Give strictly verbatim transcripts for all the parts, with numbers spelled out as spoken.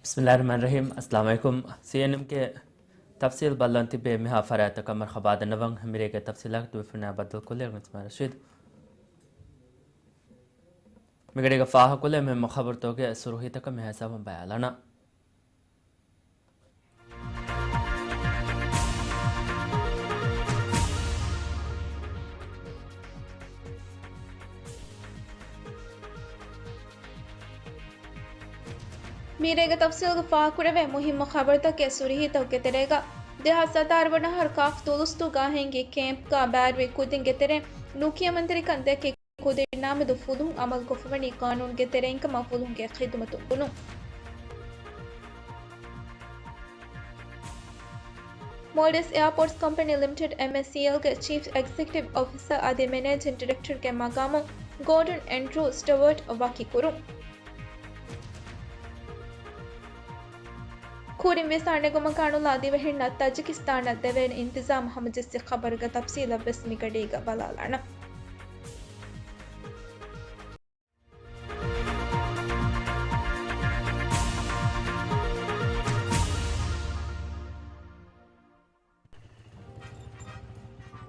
ބިސްމިއްލާހިއްރަޙްމާނިއްރަޙީމް. އައްސަލާމު ޢަލައިކުމް. ސީއެންއެމްގެ ތަފްސީލް ބައްލަވަން ތިބޭ މިހާ ފަރާތްތަކަށް މަރުޙަބާ ދަންނަވަން. މިރޭގެ ތަފްސީލާ ދުވެފުޅުންނާ ބައްދަލުކޮށްލީ އަޅުގަނޑު ރަޝީދު. މިގަޑީގަ ފާހަގަކޮށްލޭ މުހިއްމު ޚަބަރުތަކުގެ ސުރުޚީތަކަށް މިހާ ހިސާބުން ބަޔާންލާނަން. މިރޭގެ ތަފްސީލްގަ ފާހަގަކުރެވޭ މުހިއްމު ޚަބަރުތަކެއް ސުރުޚީތަކުގެ ތެރޭގަ. ދެހާސް ސަތާރަ ވަނަ އަހަރު ކާފް ތުޅުސްތުގަ ހިންގި ކޭމްޕްގަ ބައިވެރިވި ކުދިންގެ ތެރެއިން ނުކިޔަމަންތެރިކަން ދެއްކި ކުދިންނާމެދު ފުލުހުން އަމަލުކޮށްފަވަނީ ޤާނޫނުގެ ތެރެއިންކަމަށް ފުލުހުންގެ ޚިދުމަތުން ބުނުން. މޯލްޑިވްސް އެއާޕޯޓްސް ކަމްޕަނީ ލިމިޓެޑް، އެމްއެސްސީއެލްގެ ޗީފް އެގްޒެކެޓިވް އޮފިސަރ އަދި މެނޭޖިން ޑިރެކްޓަރގެ މަގާމުން ގޯޑަން އެންޑްރޫ ސްޓުވާޓް ވަކިކުރުން. ކުރިން ވިސާ ނެގުމަށް ކަނުލާ ދިވެހިންނަށް ތަޖިކިސްތާނަށް ދެވޭނެ އިންތިޒާމް ހަމަޖެއްސި ޚަބަރުގެ ތަފްސީލަށް ވެސް މިގަޑީގަ ބަލާލާނަން.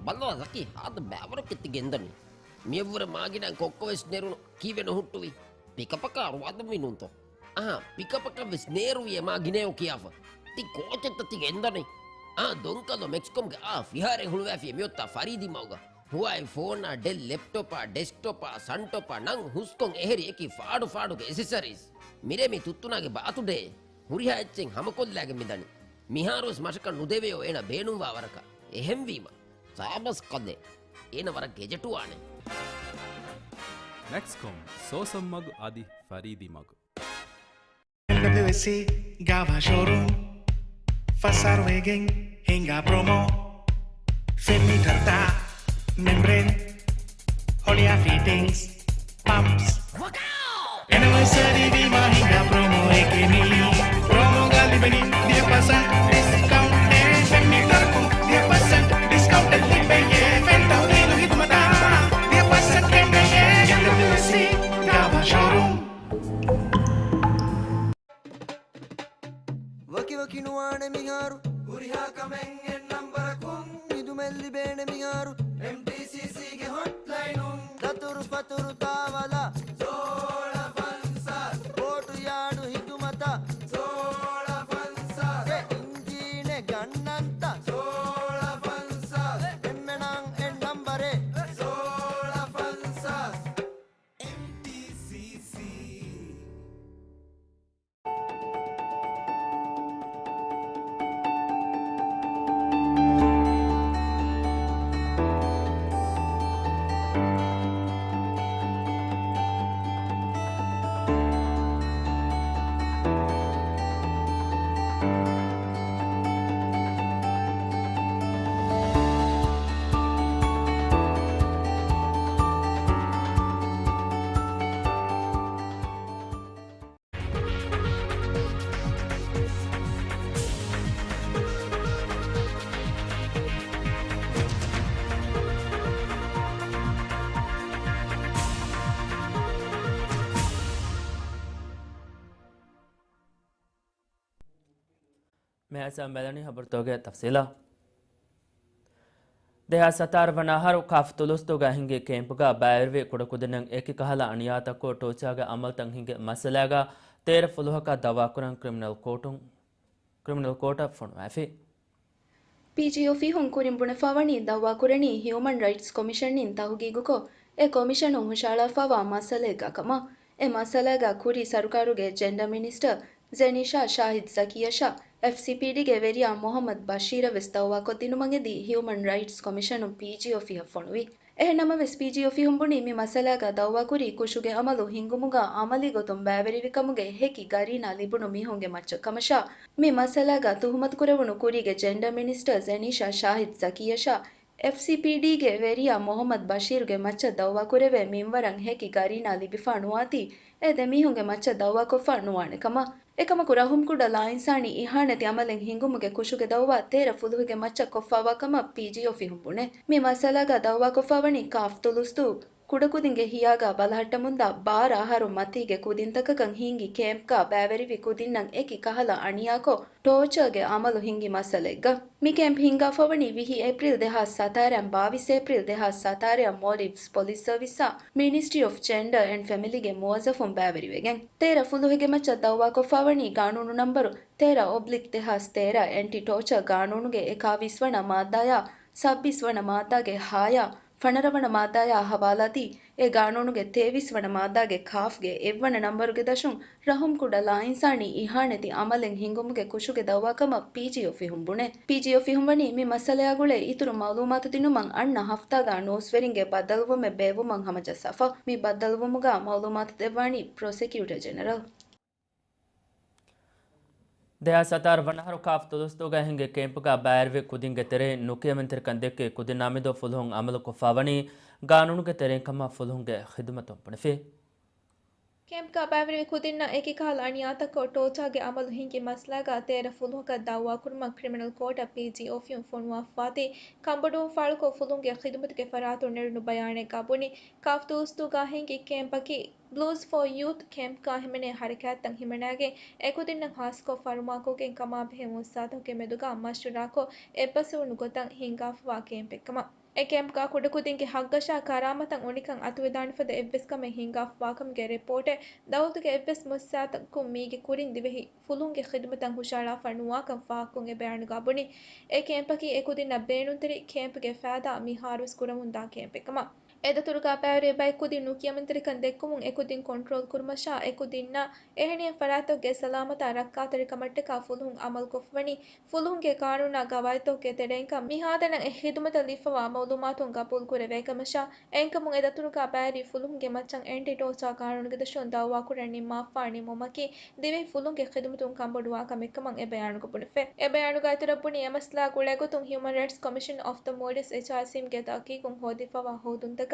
ބައްލަވާ ޒަކީ، ހާދަ ބައިވަރަކަށް ތި ގެންދަނީ. މިއަށްވުރެ މާގިނަ ކޮއްކޮ ވެސް ނެރުނު. ކީއްވެ ނުހުއްޓުވީ؟ ޕިކަޕަކާ ރުވާދުންވީ ނޫންތޯ؟ އަހާ، ޕިކަޕަކަށް ވެސް ނޭރުވިއޭ މާ ގިނައޭ ކިޔާފަ. ތި ކޯޗެއްތަ ތި ގެންދަނީ؟ އާ، ދޮންކަލޯ މެކްސްކޮމްގެ އާ ފިހާރައެއް ހުޅުވައިފި މިއޮތާ ފަރީދީ މަގުގަ. ހުވާއި ފޯނާ، ޑެލް ލެޕްޓޮޕާ، ޑެސްކްޓޮޕާ، ސަންޓޮޕާ، ނަން ހުސްކޮން އެހެރި އެކި ފާޑު ފާޑުގެ އެސެސަރީސް. މިރޭ މި ތުއްތުނާގެ ބާތުޑޭ. ހުރިހާ އެއްޗެއް ހަމަކޮށްލާގެން މިދަނީ. މިހާރުވެސް މަށަކަށް ނުދެވެޔޯ އޭނަ ބޭނުންވާ ވަރަކަށް. އެހެންވީމަ، ސާބަސް ކަލޭ. އޭނަ ވަރަށް ގެޖެޓުވާނެ. މެކްސްކޮމް، ސޯސަން މަގު އަދި ފަރީދީ މަގު. އެމްޑަބްލިއުއެސްސީ ގާވާ ޝޯރޫމް، ފަސް އަހަރު ވެގެން ހިނގާ ޕްރޮމޯ. ފެން މީޓަރުތައް، މެމްބްރޭން، ހޮޅިއާ ފިޓިންގްސް، ޕަމްޕްސް. އެނިވަރސަރީ ވީމާ ހިނގާ ޕްރޮމޯއެކޭ މީ. ޕްރޮމޯގަ ލިބެނީ ދިހަ ޕަސެންޓް ޑިސްކައުންޓެއް. ފެން މީޓަރަކުން ދިހަ ޕަސެންޓް ޑިސްކައުންޓެއް ލިބެޔޭ. ފެން ތައުދީލު ހިދުމަތާ ދިހަ ޕަސެންޓް ގެންނެޔޭ. އެމްޑަބްލިއުއެސްސީ ގާވާ ޝޯރޫމް. ވަކިވަކި ނުވާނެ މިހާރު. ހުރިހާ ކަމެއް އެއް ނަންބަރަކުން. ހިދުމަތް ލިބޭނެ މިހާރު. އެމްޓީސީސީގެ ހޮޓްލައިނުން. ދަތުރު ފަތުރު ތާވަލަ. ސޯޅަ ފަންސާސް. ބޯޓު ޔާޑު ހިދުމަތަށް. ސޯޅަ ފަންސާސް. އެ އިންޖީނެއް ގަންނަންތަ. ސޯޅަ ފަންސާސް. އެންމެނަށް އެއް ނަންބަރެއް. ސޯޅަ ފަންސާސް. އެމްޓީސީސީ. މިހާތަނަށް ބަލަނީ ހަބަރުތަކުގެ ތަފްސީލާ. ދެހާސް ސަތާރަ ވަނަ އަހަރު ކާފް ތުޅުސްތުގަ ހިނގި ކޭމްޕުގަ ބައިވެރިވި ކުޑަކުދިންނަށް އެކި ކަހަލަ އަނިޔާތަކު ޓޯޗާގެ އަމަލުތައް ހިނގި މައްސަލާގަ ތޭރަ ފުލުހަކަށް ދައުވާކުރަން ކްރިމިނަލް ކޯޓުން، ކްރިމިނަލް ކޯޓަށް ފޮނުވައިފި. ޕީޖީއޮފީހުން ކުރިން ބުނެފަވަނީ ދައުވާކުރަނީ ހިއުމަން ރައިޓްސް ކޮމިޝަންއިން ތަހުގީގުކޮށް، އެ ކޮމިޝަނުން ހުށަހަޅާފަވާ މައްސަލައެއްގަ ކަމަށް. އެ މައްސަލާގަ ކުރީ ސަރުކާރުގެ ޖެންޑަ މިނިސްޓަ ޒެނީޝާ ޝާހިދް ޒަކީއަށާ، އެފްސީޕީޑީގެ ވެރިޔާ މުހައްމަދް ބަޝީރަށް ވެސް ދައުވާކޮށްދިނުމަށް އެދި ހިއުމަން ރައިޓްސް ކޮމިޝަނުން ޕީޖީއޮފީހަށް ފޮނުވި. އެހެން ނަމަވެސް، ޕީޖީއޮފީހުން ބުނީ މި މައްސަލާގަ ދައުވާކުރީ ކުށުގެ އަމަލު ހިންގުމުގަ އަމަލީ ގޮތުން ބައިވެރިވިކަމުގެ ހެކި ގަރީނާ ލިބުނު މީހުންގެ މައްޗަށް ކަމަށާ، މި މައްސަލާގަ ތުހުމަތުކުރެވުނު ކުރީގެ ޖެންޑަ މިނިސްޓަ ޒެނީޝާ ޝާހިދް ޒަކީއަށާ، އެފްސީޕީޑީގެ ވެރިޔާ މުހައްމަދް ބަޝީރުގެ މައްޗަށް ދައުވާކުރެވޭ މިންވަރަށް ހެކި ގަރީނާ ލިބިފާ ނުވާތީ، އެ ދެމީހުންގެ މައްޗަށް ދައުވާކޮށްފާ ނުވާނެ ކަމަށް. އެކަމަކު، ރަހުމްކުޑަ ލާއިންސާނީ އިހާނެތި އަމަލެއް ހިންގުމުގެ ކުށުގެ ދައުވާ ތޭރަ ފުލުހުގެ މައްޗަށް ކޮށްފާވާ ކަމަށް ޕީޖީއޮފީހުން ބުނޭ. މި މައްސަލާގަ ދައުވާކޮށްފާވަނީ ކާފް ތުޅުސްތު ކުޑަކުދިންގެ ހިޔާގާ ބަލަހައްޓަމުންދާ ބާރަ އަހަރު މަތީގެ ކުދިންތަކަކަށް ހިންގި ކޭމްޕްގާ ބައިވެރިވި ކުދިންނަށް އެކި ކަހަލަ އަނިޔާކޮށް، ޓޯޗާގެ އަމަލު ހިންގި މައްސަލައެއްގަ. މި ކޭމްޕް ހިންގާފަވަނީ ވިހި އޭޕްރީލް ދެހާސް ސަތާރައިން ބާވީސް އޭޕްރީލް ދެހާސް ސަތާރައަށް މޯލްޑިވްސް ޕޮލިސް ސަރވިސްއާ މިނިސްޓްރީ އޮފް ޖެންޑާ އެންޑް ފެމިލީގެ މުވައްޒަފުން ބައިވެރިވެގެން. ތޭރަ ފުލުހުގެ މައްޗަށް ދައުވާކޮށްފަވަނީ ގާނޫނު ނަންބަރު ތޭރަ އޮބްލިކް ދެހާސް ތޭރަ އެންޓި ޓޯޗާ ގާނޫނުގެ އެކާވީސް ވަނަ މާއްދާޔާ، ސައްބީސް ވަނަ މާއްދާގެ ހާޔާ، ފަނަރަ ވަނަ މާއްދާޔާ ހަވާލާތީ، އެ ގާނޫނުގެ ތޭވީސް ވަނަ މާއްދާގެ ކާފްގެ އެއްވަނަ ނަންބަރުގެ ދަށުން ރަހުމްކުޑަ ލާއިންސާނީ އިހާނެތި އަމަލެއް ހިންގުމުގެ ކުށުގެ ދައުވާކަމަށް ޕީޖީ އޮފީހުން ބުނޭ. ޕީޖީ އޮފީހުން ވަނީ މި މައްސަލަޔާ ގުޅޭ އިތުރު މައުލޫމާތު ދިނުމަށް އަންނަ ހަފްތާގާ ނޫސްވެރިންގެ ބައްދަލުވުމެއް ބޭއްވުމަށް ހަމަޖައްސާފަ. މި ބައްދަލުވުމުގާ މައުލޫމާތު ދެއްވާނީ ޕްރޮސެކިއުޓަރ ޖެނެރަލް. ދެހާސް ސަތާރަ ވަނަ އަހަރު ކާފް ދުވަސްދުވަހުގަ ހިނގި ކޭމްޕްގަ ބައިވެރިވި ކުދިންގެ ތެރެއިން ނުކިޔަމަންތެރިކަން ދެއްކި ކުދިންނާމެދު ފުލުހުން އަމަލުކޮށްފަވަނީ ގާނޫނުގެ ތެރެއިން ކަމަށް ފުލުހުންގެ ޚިދުމަތުން ބުނެފި. ކޭމްޕްގަ ބައިވެރިވި ކުދިންނަށް އެކި ކަހަލަ އަނިޔާތަކަށް ޓޯޗާގެ އަމަލު ހިންގި މައްސަލާގަ ތޭރަ ފުލުހަކަށް ދައުވާކުރުމަށް ކްރިމިނަލް ކޯޓަށް ޕީޖީ އޮފީހުން ފޮނުވާފައިވާތީ، ކަންބޮޑުވުން ފާޅުކޮށް ފުލުހުންގެ ޚިދުމަތުގެ ފަރާތުން ނެރުނު ބަޔާނެއްގަ ބުނި، ކާފް ދުވަސްދުވަހުގަ ހިނގި ކޭމްޕަކީ، ބްލޫޒް ފޯ ޔޫތު ކޭމްޕްގަ ހިމެނޭ ހަރަކާތްތައް ހިމަނާގެން، އެކުދިންނަށް ހާއްސަކޮށް ފަރުމާކޮށްގެން ކަމާބެހޭ މުއްސާތަކުގެ މެދުގަ މަޝްވަރާކޮށް، އެއްބަސްވުރުނު ގޮތަށް ހިންގާފަވާ ކޭމްޕެއްކަމަށް. އެ ކޭމްޕްގަ ކުޑަކުދިންގެ ހައްގަށާ ކަރާމަތަށް އުނިކަން އަތުވެދާނެފަދަ އެއްވެސް ކަމެއް ހިންގާފަވާކަމުގެ ރިޕޯޓެއް ދައުލަތުގެ އެއްވެސް މުއައްސަސާތަކުން މީގެ ކުރިން ދިވެހި ފުލުހުންގެ ޚިދުމަތަށް ހުށަހަޅާފަ ނުވާކަން ފާހަގަކޮށް އެ ބަޔާނުގަ ބުނި. އެ ކޭމްޕަކީ އެކުދިންނަށް ބޭނުންތެރި ކޭމްޕްގެ ފައިދާ މިހާރުވެސް ކުރަމުންދާ ކޭމްޕެއްކަމަށް. އެދަތުރުގަ ބައިވެރި ބައެއް ކުދިން ނުކިޔަމަންތެރިކަން ދެއްކުމުން އެކުދިން ކޮންޓްރޯލް ކުރުމަށާ، އެކުދިންނަށް އެހެނިހެން ފަރާތްތަކުގެ ސަލާމަތާ ރައްކާތެރިކަމަށްޓަކާ ފުލުހުން އަމަލުކޮށްފަވަނީ، ފުލުހުންގެ ގާނޫނާ ގަވާއިދުތަކުގެ ތެރެއިންކަން މިހާތަނަށް އެ ޚިދުމަތަށް ލިބިފަވާ މައުލޫމާތުން ގަބޫލު ކުރެވޭކަމަށާ، އެހެންކަމުން އެދަތުރުގަ ބައިވެރި ފުލުހުންގެ މައްޗަށް އެންޓި ޓޯޗާ ގާނޫނުގެ ދަށުން ދައުވާކުރަން ނިންމާފަ ނިންމުމަކީ، ދިވެހި ފުލުހުންގެ ޚިދުމަތުން ކަންބޮޑުވާ ކަމެއްކަމަށް އެ ބަޔާނުގަ ބުނެފަ. އެ ބަޔާނުގަ އިތުރަށް ބުނީ، އެ މައްސަލާ ގުޅޭގޮތުން ހިއުމަން ރައިޓްސް ކޮމިޝަން އޮފް ދަ މޯލްޑިވްސް، އެޗްއާރްސީއެމްގެ ތަހުޤީޤުން ހޯދިފަވާ ހޯދުންތަކާ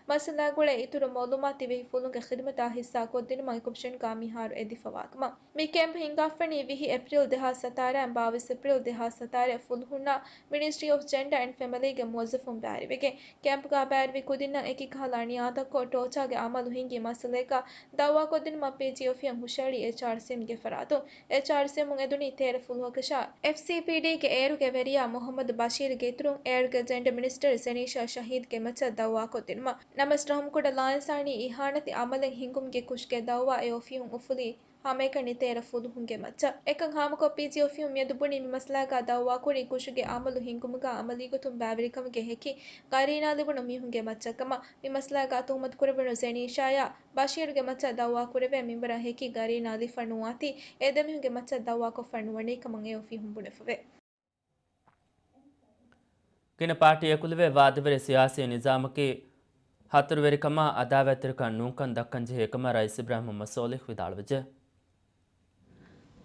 މައްސަލާ ގުޅޭ އިތުރު މައުލޫމާތު ދިވެހި ފުލުހުންގެ ޚިދުމަތާ ހިއްސާ ކޮށްދިނުމަށް އެ ކޮމިޝަންގަ މިހާރު އެދިފަވާ ކަމަށް. މި ކޭމްޕް ހިންގާފަނީ ވިހި އޭޕްރީލް ދެހާސް ސަތާރައިން ބާވީސް އޭޕްރީލް ދެހާސް ސަތާރަ ފުލުހުންނާ މިނިސްޓްރީ އޮފް ޖެންޑާ އެންޑް ފެމިލީގެ މުވައްޒަފުން ބައިވެރިވެގެން، ކޭމްޕްގަ ބައިވެރިވި ކުދިންނަށް އެކި ކަހަލަ އަނިޔާތަކަށް ޓޯޗާގެ އަމަލު ހިންގި މައްސަލައެއްގަ ދައުވާކޮށްދިނުމަށް ޕީޖީ އޮފީހުން ހުށަހެޅީ އެޗްއާރްސީއެމްގެ ފަރާތުން. އެޗްއާރްސީއެމުން އެދުނީ ތޭރަ ފުލުހަކަށާ، އެފްސީޕީޑީގެ އޭރުގެ ވެރިޔާ މުހައްމަދު ބަޝީރުގެ އިތުރުން، އޭރުގެ ޖެންޑަ މިނިސްޓަރ ޒެނީޝާ ޝަހީދްގެ މައްޗަށް ދައުވާކޮށްދިނުމަށް. ނަމަވެސް ރަހުމްކުޑަ ލާއިންސާނީ އިހާނެތި އަމަލެއް ހިންގުމުގެ ކުށުގެ ދައުވާ އެ އޮފީހުން އުފުލީ ހަމައެކަނި ތޭރަ ފުލުހުންގެ މައްޗަށް. އެކަން ހާމަކޮށް، ޕީޖީ އޮފީހުން މިއަދު ބުނީ މި މައްސަލާގަ ދައުވާކުރީ ކުށުގެ އަމަލު ހިންގުމުގަ އަމަލީގޮތުން ބައިވެރިކަމުގެ ހެކި ގަރީނާ ލިބުނު މީހުންގެ މައްޗަށްކަމަށް. މި މައްސަލާގަ ތުހުމަތުކުރެވުނު ޒެނީޝާޔާ ބަޝީރުގެ މައްޗަށް ދައުވާކުރެވޭ މިންވަރަށް ހެކި ގަރީނާ ލިބިފަ ނުވާތީ، އެ ދެމީހުންގެ މައްޗަށް ދައުވާކޮށްފަ ނުވަނީކަމަށް އެ އޮފީހުން ބުނެފަވޭ. ގިނަ ޕާޓީ އެކުލެވޭ ވާދަވެރި ސިޔާސީ ނިޒާމަކީ، ހަތުރުވެރިކަމާ އަދާވަތްތެރިކަން ނޫންކަން ދައްކަންޖެހޭ ކަމަށް ރައީސް އިބްރާހިމް މުހައްމަދު ސޯލިހް ވިދާޅުވެއްޖެ.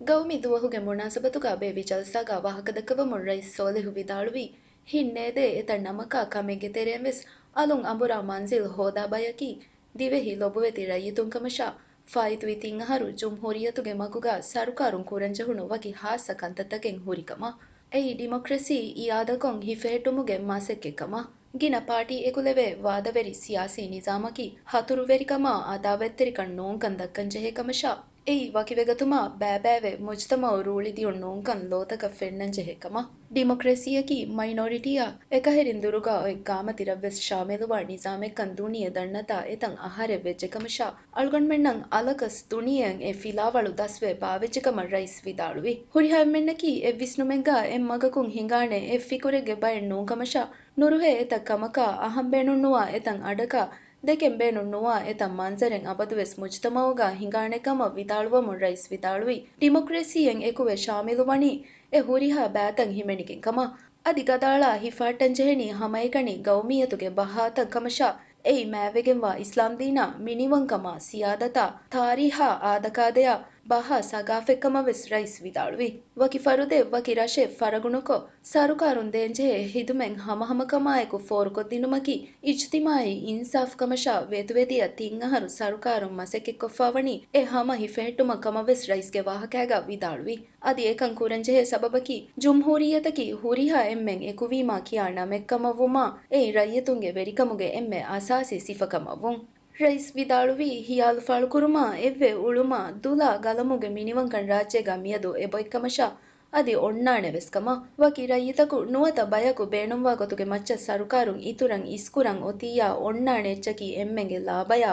ގައުމީ ދުވަހުގެ މުނާސަބަތުގަ ބޭއްވި ޖަލްސާގަ ވާހަކަދައްކަވަމުން ރައީސް ސޯލިހު ވިދާޅުވީ، ހިތް ނޭދޭ އެތައް ނަމަކާ ކަމެއްގެ ތެރެއިން ވެސް އަލުން އަނބުރާ މަންޒިލް ހޯދާ ބަޔަކީ ދިވެހި ލޮބުވެތި ރައްޔިތުން ކަމަށާ، ފާއިތުވި ތިން އަހަރު ޖުމްހޫރިއްޔަތުގެ މަގުގަ ސަރުކާރުން ކުރަންޖެހުނު ވަކި ހާއްސަ ކަންތައްތަކެއް ހުރި ކަމަށް. އެއީ ޑިމޮކްރަސީ އިއާދަކޮށް ހިފެހެއްޓުމުގެ މަސައްކަތް ކަމަށް. ގިނަ ޕާޓީ އެކުލެވޭ ވާދަވެރި ސިޔާސީ ނިޒާމަކީ ހަތުރުވެރިކަމާ އަދާވަތްތެރިކަން ނޫންކަން ދައްކަންޖެހޭ ކަމަށާ، އެއީ ވަކިވެގަތުމާ ބައިބައިވެ މުޖްތަމައު ރޫޅިދިޔުން ނޫންކަން ލޯތަކަށް ފެންނަންޖެހޭ ކަމަށް. ޑިމޮކްރަސީއަކީ މައިނޮރިޓީއާ އެކަހެރިން ދުރުގަ އޮތް ގާމަތި ރަށްވެސް ޝާމިލުވާ ނިޒާމެއްކަން ދުނިޔެ ދަންނަތާ އެތައް އަހަރެއް ވެއްޖެ ކަމަށާ، އަޅުގަނޑުމެންނަށް އަލަކަސް ދުނިޔެއަށް އެ ފިލާވަޅު ދަސްވެ ބާވެއްޖެކަމަށް ރައީސް ވިދާޅުވި. ހުރިހާ އެންމެންނަކީ އެއްވިސްނުމެއްގަ އެއްމަގަކުން ހިނގާނެ އެއް ފިކުރެއްގެ ބައެއް ނޫންކަމަށާ، ނުރުހޭ އެތައް ކަމަކާ، އަހަން ބޭނުންނުވާ އެތައް އަޑަކާ، ދެކެން ބޭނުންނުވާ އެތައް މަންޒަރެއް އަބަދުވެސް މުޖްތަމައުގަ ހިނގާނެ ކަމަށް ވިދާޅުވަމުން ރައީސް ވިދާޅުވީ، ޑިމޮކްރަސީއެއް އެކުވެ ޝާމިލުވަނީ އެ ހުރިހާ ބައިތައް ހިމެނިގެން ކަމަށް. އަދި ގަދައަޅާ ހިފަހައްޓަންޖެހެނީ ހަމައެކަނި ގައުމިއްޔަތުގެ ބަހާތައް ކަމަށާ، އެއީ މާތްވެގެންވާ އިސްލާމްދީނާ، މިނިވަންކަމާ، ސިޔާދަތާ، ތާރީހާ، އާދަކާދަޔާ، ބަހާ ސަގާފަތްކަމަށް ވެސް ރައީސް ވިދާޅުވި. ވަކި ފަރުދެއް ވަކި ރަށެއް ފަރަގުނުކޮށް، ސަރުކާރުން ދޭންޖެހޭ ހިދުމަތް ހަމަހަމަކަމާއެކު ފޯރުކޮށްދިނުމަކީ އިޖްތިމާއީ އިންސާފުކަމަށާ ވޭތުވެދިޔަ ތިން އަހަރު ސަރުކާރުން މަސައްކަތްކޮށްފާވަނީ އެ ހަމަ ހިފެހެއްޓުމަށް ކަމަށް ވެސް ރައީސްގެ ވާހަކައިގަ ވިދާޅުވި. އަދި އެކަން ކުރަންޖެހޭ ސަބަބަކީ ޖުމްހޫރިއްޔަތަކީ ހުރިހާ އެންމެން އެކުވީމާ ކިޔާ ނަމެއްކަމަށްވުމާ އެއީ ރައްޔިތުންގެ ވެރިކަމުގެ އެންމެ އަސާސީ ސިފަކަމަށްވުން. ރައީސް ވިދާޅުވީ، ހިޔާލު ފާޅުކުރުމާ، އެއްވެ އުޅުމާ، ދުލާ ގަލަމުގެ މިނިވަންކަން ރާއްޖޭގަ މިއަދު އެބައޮތްކަމަށާ، އަދި އޮންނާނެ ވެސްކަމަށް، ވަކި ރައްޔިތަކު ނުވަތަ ބަޔަކު ބޭނުންވާ ގޮތުގެ މައްޗަށް ސަރުކާރުން އިތުރަށް އިސްކުރަން އޮތިއްޔާ އޮންނާނެ އެއްޗަކީ އެންމެންގެ ލާބަޔާ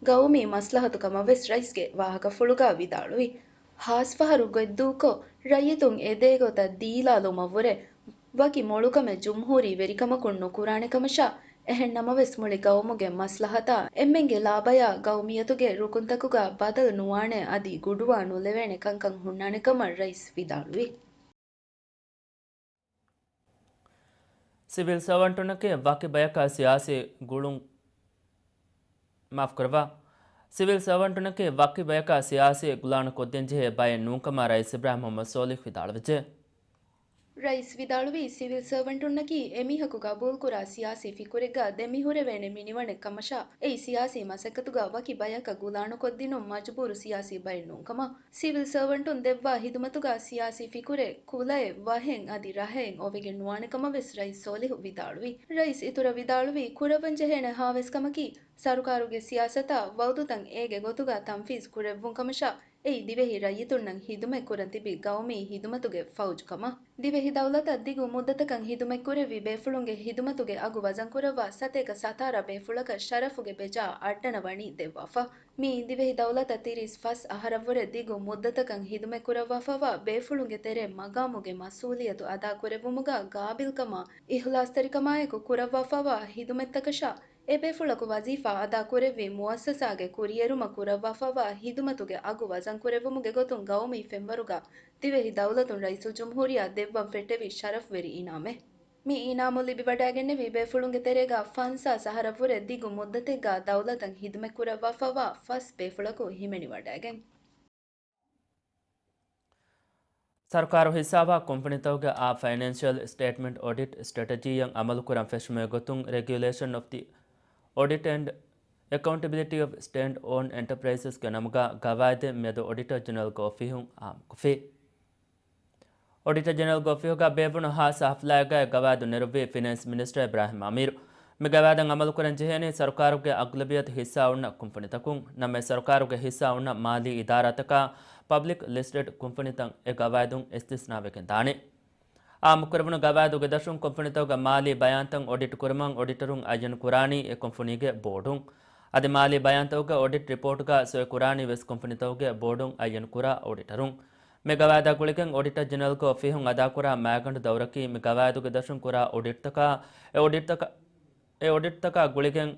ގައުމީ މަސްލަހަތު ކަމަށް ވެސް ރައީސްގެ ވާހަކަފުޅުގަ ވިދާޅުވި. ހާސްފަހަރު ގޮތްދޫކޮށް، ރައްޔިތުން އެދޭގޮތަށް ދީލާލުމަށްވުރެ، ވަކި މޮޅުކަމެއް ޖުމްހޫރީ ވެރިކަމަކުން ނުކުރާނެ ކަމަށާ، އެހެން ނަމަވެސް މުޅި ގައުމުގެ މަސްލަހަތާ އެންމެންގެ ލާބަޔާ ގައުމިއްޔަތުގެ ރުކުންތަކުގަ ބަދަލު ނުވާނެ އަދި ގުޑުވާ ނުލެވޭނެ ކަންކަން ހުންނާނެ ކަމަށް ރައީސް ވިދާޅުވި. ސިވިލް ސަރވަންޓުންނަކީ ވަކި ބަޔަކާ ސިޔާސީ ގުޅުން، މާފުކުރައްވާ. ސިވިލް ސަރވަންޓުންނަކީ ވަކި ބަޔަކާ ސިޔާސީ ގުޅާނު ކޮށްދޭންޖެހޭ ބައެއް ނޫންކަމަށް ރައީސް އިބްރާހިމް މުހައްމަދު ސޯލިހު ވިދާޅުވެއްޖެ. ރައީސް ވިދާޅުވީ، ސިވިލް ސަރވަންޓުންނަކީ އެމީހަކު ގަބޫލުކުރާ ސިޔާސީ ފިކުރެއްގަ ދެމިހުރެވޭނެ މިނިވަނެއް ކަމަށާ، އެއީ ސިޔާސީ މަސައްކަތުގަ ވަކި ބަޔަކަށް ގުޅާނުކޮށްދިނުން މަޖުބޫރު ސިޔާސީ ބައެއް ނޫންކަމަށް. ސިވިލް ސަރވަންޓުން ދެއްވާ ހިދުމަތުގަ ސިޔާސީ ފިކުރެއް، ކުލައެއް، ވަހެއް އަދި ރަހައެއް އޮވެގެން ނުވާނެކަމަށް ވެސް ރައީސް ސޯލިހު ވިދާޅުވި. ރައީސް އިތުރަށް ވިދާޅުވީ، ކުރައްވަންޖެހޭނެ ހާވެސްކަމަކީ، ސަރުކާރުގެ ސިޔާސަތާ ވައުދުތައް އޭގެ ގޮތުގަ ތަންފީޒު ކުރެއްވުން ކަމަށާ، އެއީ ދިވެހި ރައްޔިތުންނަށް ހިދުމަތް ކުރަން ތިބި ގައުމީ ހިދުމަތުގެ ފައުޖު ކަމަށް. ދިވެހި ދައުލަތަށް ދިގު މުއްދަތަކަށް ހިދުމަތްކުރެއްވި ބޭފުޅުންގެ ހިދުމަތުގެ އަގު ވަޒަންކުރައްވާ ސަތޭކަ ސަތާރަ ބޭފުޅަކަށް ޝަރަފުގެ ބެޖާ އައްޑަނަ ވަނީ ދެއްވާފަ. މިއީ ދިވެހި ދައުލަތަށް ތިރީސް ފަސް އަހަރަށްވުރެ ދިގު މުއްދަތަކަށް ހިދުމަތްކުރައްވާފައިވާ ބޭފުޅުންގެ ތެރޭ މަގާމުގެ މަސްއޫލިއްޔަތު އަދާކުރެއްވުމުގަ ގާބިލްކަމާ އިހްލާސްތެރިކަމާއެކު ކުރައްވާފައިވާ ހިދުމަތްތަކަށާ، އެބޭފުޅަކު ވަޒީފާ އަދާކުރެއްވި މުއައްސަސާގެ ކުރިއެރުމަށް ކުރައްވާފައިވާ ހިދުމަތުގެ އަގު ވަޒަންކުރެއްވުމުގެ ގޮތުން ގައުމީ ފެންވަރުގަ ދިވެހި ދައުލަތުން ރައީސުލްޖުމްހޫރިއްޔާ ދެއްވަން ފެއްޓެވި ޝަރަފްވެރި އިނާމެއް. މި އިނާމު ލިބިވަޑައިގެންނެވީ ބޭފުޅުންގެ ތެރޭގަ ފަންސާސް އަހަރަށްވުރެ ދިގު މުއްދަތެއްގަ ދައުލަތަށް ހިދުމަތްކުރައްވާފައިވާ ފަސް ބޭފުޅަކު ހިމެނިވަޑައިގެން. ސަރުކާރު ހިއްސާވާ ކުންފުނިތަކުގެ އާ ފައިނޭންޝިއަލް ސްޓޭޓްމަންޓް އޮޑިޓް ސްޓްރެޓެޖީއަށް އަމަލުކުރަން ފެށުމުގެ ގޮތުން ރެގިއުލޭޝަން އޮފް ދި އޮޑިޓް އެންޑް އެކައުންޓެބިލިޓީ އޮފް ސްޓޭޓް އޯންޑް އެންޓަޕްރައިޒަސްގެ ނަމުގަ ގަވާއިދެއް މިއަދު އޮޑިޓަރ ޖެނެރަލްގެ އޮފީހުން އާއްމުކޮށްފި. އޮޑިޓަރ ޖެނެރަލްގެ އޮފީހުގަ ބޭއްވުނު ހާއްސަ ހަފްލާއެއްގައި ގަވާއިދު ނެރުއްވީ ފިނޭންސް މިނިސްޓަރ އިބްރާހިމް އަމީރު. މި ގަވާއިދަށް އަމަލުކުރަން ޖެހޭނީ ސަރުކާރުގެ އަޣްލަބިއްޔަތު ހިއްސާ އޮންނަ ކުންފުނިތަކުން. ނަމަވެސް ސަރުކާރުގެ ހިއްސާ އޮންނަ މާލީ އިދާރާތަކާ ޕަބްލިކް ލިސްޓެޑް ކުންފުނިތައް އެ ގަވާއިދުން އިސްތިސްނާވެގެން ދާނެ. އާއްމުކުރެވުނު ގަވާއިދުގެ ދަށުން ކުންފުނިތަކުގެ މާލީ ބަޔާންތައް އޮޑިޓް ކުރުމަށް އޮޑިޓަރުން އައްޔަން ކުރާނީ އެ ކުންފުނީގެ ބޯޑުން. އަދި މާލީ ބަޔާންތަކުގެ އޮޑިޓް ރިޕޯޓްގަ ސޮއި ކުރާނީ ވެސް ކުންފުނިތަކުގެ ބޯޑުން އައްޔަން ކުރާ އޮޑިޓަރުން. މި ގަވާއިދާ ގުޅިގެން އޮޑިޓަރ ޖެނެރަލްގެ އޮފީހުން އަދާކުރާ މައިގަނޑު ދައުރަކީ މި ގަވާއިދުގެ ދަށުން ކުރާ އޮޑިޓްތަކާ، އެ އޮޑިޓްތަކާ، އެ އޮޑިޓްތަކާ ގުޅިގެން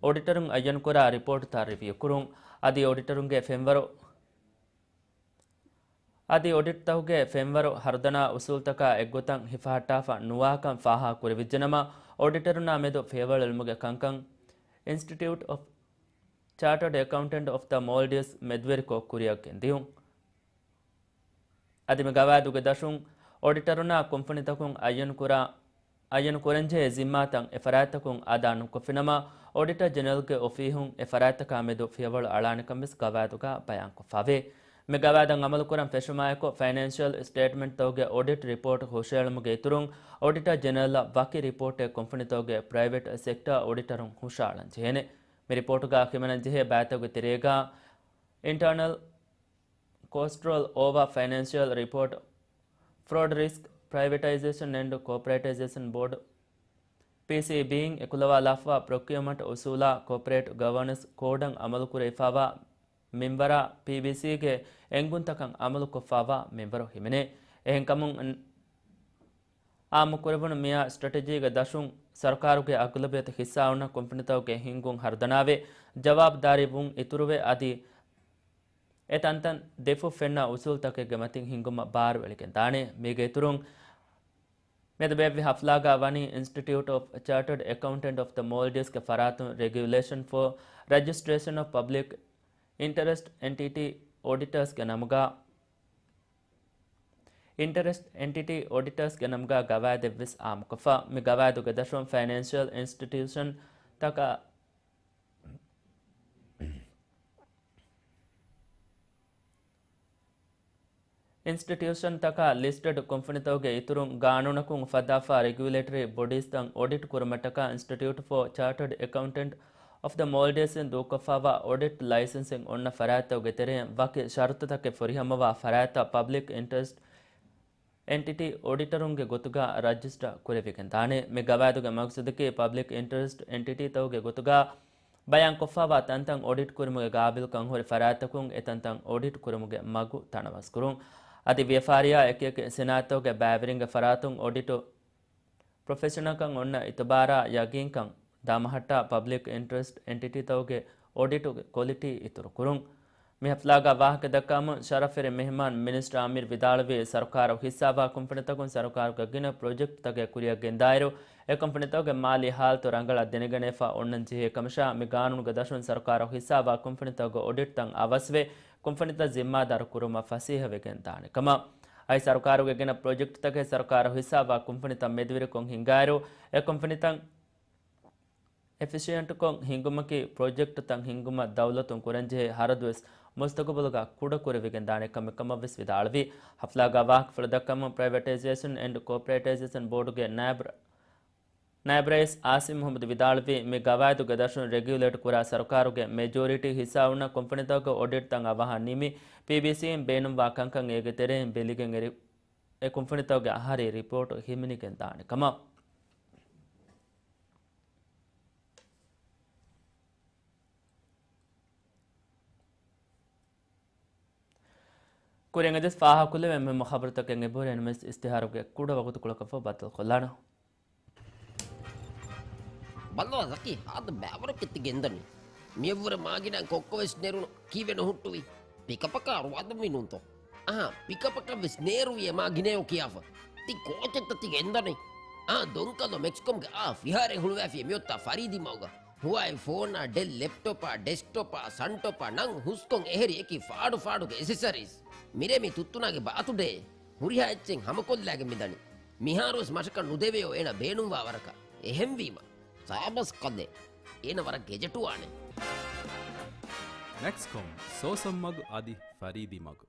އޮޑިޓަރުން އައްޔަން ކުރާ ރިޕޯޓްތައް ރިވިއުކުރުން. އަދި އޮޑިޓަރުންގެ ފެންވަރު، އަދި އޮޑިޓްތަކުގެ ފެންވަރު ހަރުދަނާ އުސޫލްތަކާ އެއްގޮތަށް ހިފަހައްޓާފަ ނުވާކަން ފާހަގަކުރެވިއްޖެނަމަ، އޮޑިޓަރުންނާ މެދު ފިޔަވަޅު އެޅުމުގެ ކަންކަން އިންސްޓިޓިއުޓް އޮފް ޗާޓަޑް އެކައުންޓެންޓް އޮފް ދަ މޯލްޑިވްސް މެދުވެރިކޮށް ކުރިއަށް ގެންދިޔުން. އަދި މި ގަވާއިދުގެ ދަށުން އޮޑިޓަރުންނާ ކުންފުނިތަކުން އައްޔަން ކުރާ، އައްޔަން ކުރަންޖެހޭ ޒިންމާތައް އެ ފަރާތްތަކުން އަދާ ނުކޮށްފިނަމަ، އޮޑިޓަރ ޖެނެރަލްގެ އޮފީހުން އެ ފަރާތްތަކާ މެދު ފިޔަވަޅު އަޅާނެކަން ވެސް ގަވާއިދުގަ ބަޔާންކޮށްފަވޭ. މި ގަވާއިދަށް އަމަލުކުރަން ފެށުމާއެކު، ފައިނޭންޝިއަލް ސްޓޭޓްމަންޓްތަކުގެ އޮޑިޓް ރިޕޯޓް ހުށައެޅުމުގެ އިތުރުން، އޮޑިޓަރ ޖެނެރަލަށް ވަކި ރިޕޯޓެއް ކުންފުނިތަކުގެ ޕްރައިވެޓް ސެކްޓަރ އޮޑިޓަރުން ހުށައަޅަން ޖެހޭނެ. މި ރިޕޯޓުގަ ހިމެނަންޖެހޭ ބައިތަކުގެ ތެރޭގަ، އިންޓަރނަލް ކޮސްޓް ރޯލް އޯވާ، ފައިނޭންޝިއަލް ރިޕޯޓް، ފްރޯޑް ރިސްކް، ޕްރައިވެޓައިޒޭޝަން އެންޑް ކޯޕަރޭޓައިޒޭޝަން ބޯޑް، ޕީސީބީއިން އެކުލަވާލާފައިވާ ޕްރޮކިއުމަންޓް އުސޫލާ ކޯޕަރޭޓް ގަވަނަންސް ކޯޑަށް އަމަލުކުރެވިފައިވާ މިންވަރާ ޕީބީސީގެ އެންގުންތަކަށް އަމަލުކޮށްފައިވާ މިންވަރު ހިމެނޭ. އެހެންކަމުން، އާއްމުކުރެވުނު މިއާ ސްޓްރެޓެޖީގެ ދަށުން ސަރުކާރުގެ އަގުލަބިއްޔަތު ހިއްސާ އޮންނަ ކުންފުނިތަކުގެ ހިންގުން ހަރުދަނާވެ، ޖަވާބުދާރީ ވުން އިތުރުވެ، އަދި އެ ތަންތަން ދެފުށް ފެންނަ އުސޫލުތަކެއްގެ މަތިން ހިންގުމަށް ބާރު އެޅިގެން ދާނެ. މީގެ އިތުރުން، މިއަދު ބޭއްވި ހަފްލާގަ ވަނީ އިންސްޓިޓިއުޓް އޮފް ޗާޓަޑް އެކައުންޓެންޓް އޮފް ދަ މޯލްޑިވްސްގެ ފަރާތުން ރެގިއުލޭޝަން ފޯ ރަޖިސްޓްރޭޝަން އޮފް ޕަބްލިކް އިންޓަރެސްޓް އެންޓިޓީ އޮޑިޓަރސްގެ ނަމުގަ، އިންޓަރެސްޓް އެންޓިޓީ އޮޑިޓަރސްގެ ނަމުގަ ގަވާއިދެއްވެސް އާއްމުކޮށްފަ. މި ގަވާއިދުގެ ދަށުން ފައިނޭންޝިއަލް އިންސްޓިޓިއުޝަންތަކަށް، އިންސްޓިޓިއުޝަންތަކާ ލިސްޓެޑް ކުންފުނިތަކުގެ އިތުރުން ގާނޫނަކުން އުފައްދާފަ ރެގިއުލޭޓަރީ ބޮޑީސްތައް އޮޑިޓް ކުރުމަށްޓަކާ އިންސްޓިޓިއުޓް ފޯ ޗާޓަޑް އެކައުންޓެންޓް އޮފް ދަ މޯލްޑިވްސްއިން ދޫކޮށްފައިވާ އޮޑިޓް ލައިސަންސިން އޮންނަ ފަރާތްތަކުގެ ތެރެއިން ވަކި ޝަރުތުތަކެއް ފުރިހަމަވާ ފަރާތްތައް ޕަބްލިކް އިންޓްރެސްޓް އެންޓިޓީ އޮޑިޓަރުންގެ ގޮތުގަ ރަޖިސްޓަރ ކުރެވިގެންދާނެ. މި ގަވާއިދުގެ މަގްސަދަކީ ޕަބްލިކް އިންޓްރެސްޓް އެންޓިޓީތަކުގެ ގޮތުގަ ބަޔާންކޮށްފައިވާ ތަންތަން އޮޑިޓް ކުރުމުގެ ގާބިލްކަން ހުރި ފަރާތްތަކުން އެ ތަންތަން އޮޑިޓް ކުރުމުގެ މަގު ތަނަވަސްކުރުން. އަދި ވިޔަފާރިއާ އެކިއެކި ސިނާއަތުގެ ބައިވެރިންގެ ފަރާތުން އޮޑިޓު ޕްރޮފެޝަނަލްކަން އޮންނަ އިތުބާރާ ޔަގީންކަން ދާމަހައްޓާ ޕަބްލިކް އިންޓްރެސްޓް އެންޓިޓީތަކުގެ އޮޑިޓުގެ ކޮލިޓީ އިތުރުކުރުން. މި ހަފްލާގަ ވާހަކަ ދައްކަމުން ޝަރަފްވެރި މެހެމާން މިނިސްޓަރ އާމިރު ވިދާޅުވީ، ސަރުކާރު ހިއްސާވާ ކުންފުނިތަކުން ސަރުކާރުގެ ގިނަ ޕްރޮޖެކްޓްތަކެއް ކުރިއަށް ގެންދާއިރު، އެ ކުންފުނިތަކުގެ މާލީ ހާލަތު ރަނގަޅަށް ދެނެގަނެފަ އޮންނަން ޖެހޭ ކަމަށާ، މި ގާނޫނުގެ ދަށުން ސަރުކާރު ހިއްސާވާ ކުންފުނިތަކުގެ އޮޑިޓްތައް އަވަސްވެ، ކުންފުނިތައް ޒިންމާދާރު ކުރުމަށް ފަސޭހަވެގެން ދާނެ ކަމަށް. އައި ސަރުކާރުގެ ގިނަ ޕްރޮޖެކްޓްތަކެއް ސަރުކާރު ހިއްސާވާ ކުންފުނިތައް މެދުވެރިކޮށް ހިންގާއިރު، އެ ކުންފުނިތައް އެފިޝިއަންޓްކޮށް ހިންގުމަކީ، ޕްރޮޖެކްޓްތައް ހިންގުމަށް ދައުލަތުން ކުރަންޖެހޭ ހަރަދުވެސް މުސްތަގުބަލުގަ ކުޑަކުރެވިގެންދާނެ ކަމެއް ކަމަށްވެސް ވިދާޅުވި. ހަފްލާގަ ވާހަކަފުޅު ދައްކަމުން، ޕްރައިވެޓައިޒޭޝަން އެންޑް ކޯޕަރޭޓައިޒޭޝަން ބޯޑުގެ ނާއިބް ރަ-، ނާއިބް ރައީސް އާސިމް މުހައްމަދު ވިދާޅުވީ، މި ގަވާއިދުގެ ދަށުން ރެގިއުލޭޓް ކުރާ ސަރުކާރުގެ މެޖޯރިޓީ ހިއްސާ އޮންނަ ކުންފުނިތަކުގެ އޮޑިޓްތައް އަވަހަށް ނިމި، ޕީބީސީއިން ބޭނުންވާ ކަންކަން އޭގެ ތެރެއިން ބެލިގެން އެރި، އެ ކުންފުނިތަކުގެ އަހަރީ ރިޕޯޓު ހިމެނިގެން ދާނެ ކަމަށް. ކުރިން އެދިސް ފާހަގަކުރެވޭ މުހިއްމު ޚަބަރުތަކެއް އެބަހުރި ނަމަވެސް އިސްތިހާރުގެ ކުޑަ ވަގުތުކޮޅަކަށްފަހު ބައްދަލުކޮށްލާނަން. ބައްލަވާ ޒަކީ، ހާދަ ބައިވަރަކަށް ތި ގެންދަނީ. މިއަށްވުރެ މާގިނަ ކޮއްކޮ ވެސް ނެރުނު ކީއްވެ ނުހުއްޓުވީ؟ ޕިކަޕަކާ ރުވާދަންވީ ނޫންތޯ؟ އަހާ، ޕިކަޕަކަށް ވެސް ނޭރުވިއޭ މާ ގިނައޯ ކިޔާފަ. ތި ކޯޗެއްތަ ތި ގެންދަނީ؟ އާ، ދޮންކަލޯ މެކްސްކޮމްގެ އާ ފިހާރައެއް ހުޅުވައިފި މިއޮތާ ފަރީދީ މަގުގަ. ހުވާއި ފޯނާ، ޑެލް ލެޕްޓޮޕާ، ޑެސްކްޓޮޕާ، ސަންޓޮޕާ ނަން ހުސްކޮން އެހެރި އެކި ފާޑު ފާޑުގެ އެސެސަރީސް. މިރޭ މި ތުއްތުނާގެ ބާތުޑޭ. ހުރިހާ އެއްޗެއް ހަމަކޮށްލާގެން މިދަނީ. މިހާރުވެސް މަށަކަށް ނުދެވެޔޯ އޭނަ ބޭނުންވާ ވަރަކަށް. އެހެންވީމަ، ސާބަސް ކަލޭ. އޭނަ ވަރަށް ގެޖެޓުވާނެ. މެކްސްކޮމް، ސޯސަން މަގު އަދި ފަރީދީ މަގު.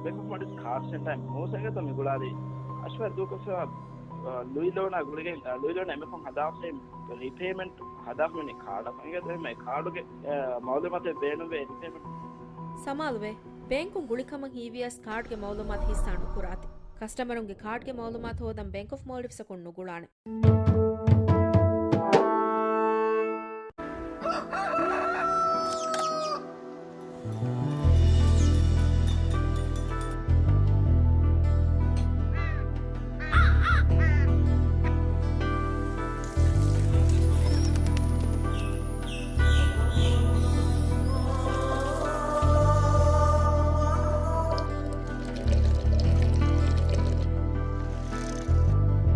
ބޭންކް އޮފް މޯލްޑިވްސް ކާޑް ސެންޓަރ މޫސަގަތަ މި ގުޅާލީ އަޝްވަރު ދޫކޮށްފައިވާ، އަ، ލުއި ލޯނާ ގުޅިގެން، އަ، ލުއި ލޯނާ އެންމެ ފަހުން ހަދާފައި ރީޕޭމަންޓް ހަދާފަ މިނި ކާޑަކު އިނގޭ ދެންމެ ކާޑުގެ، އަ، މައުލޫމާތެއް ބޭނުންވޭ ރީޕޭމަންޓް. ސަމާލުވޭ، ބޭންކުން ގުޅިކަމަށް ހީވިޔަސް ކާޑްގެ މައުލޫމާތު ހިއްސާ ނުކުރާތި. ކަސްޓަމަރުންގެ ކާޑްގެ މައުލޫމާތު ހޯދަން ބޭންކް އޮފް މޯލްޑިވްސްއަކުން ނުގުޅާނެ.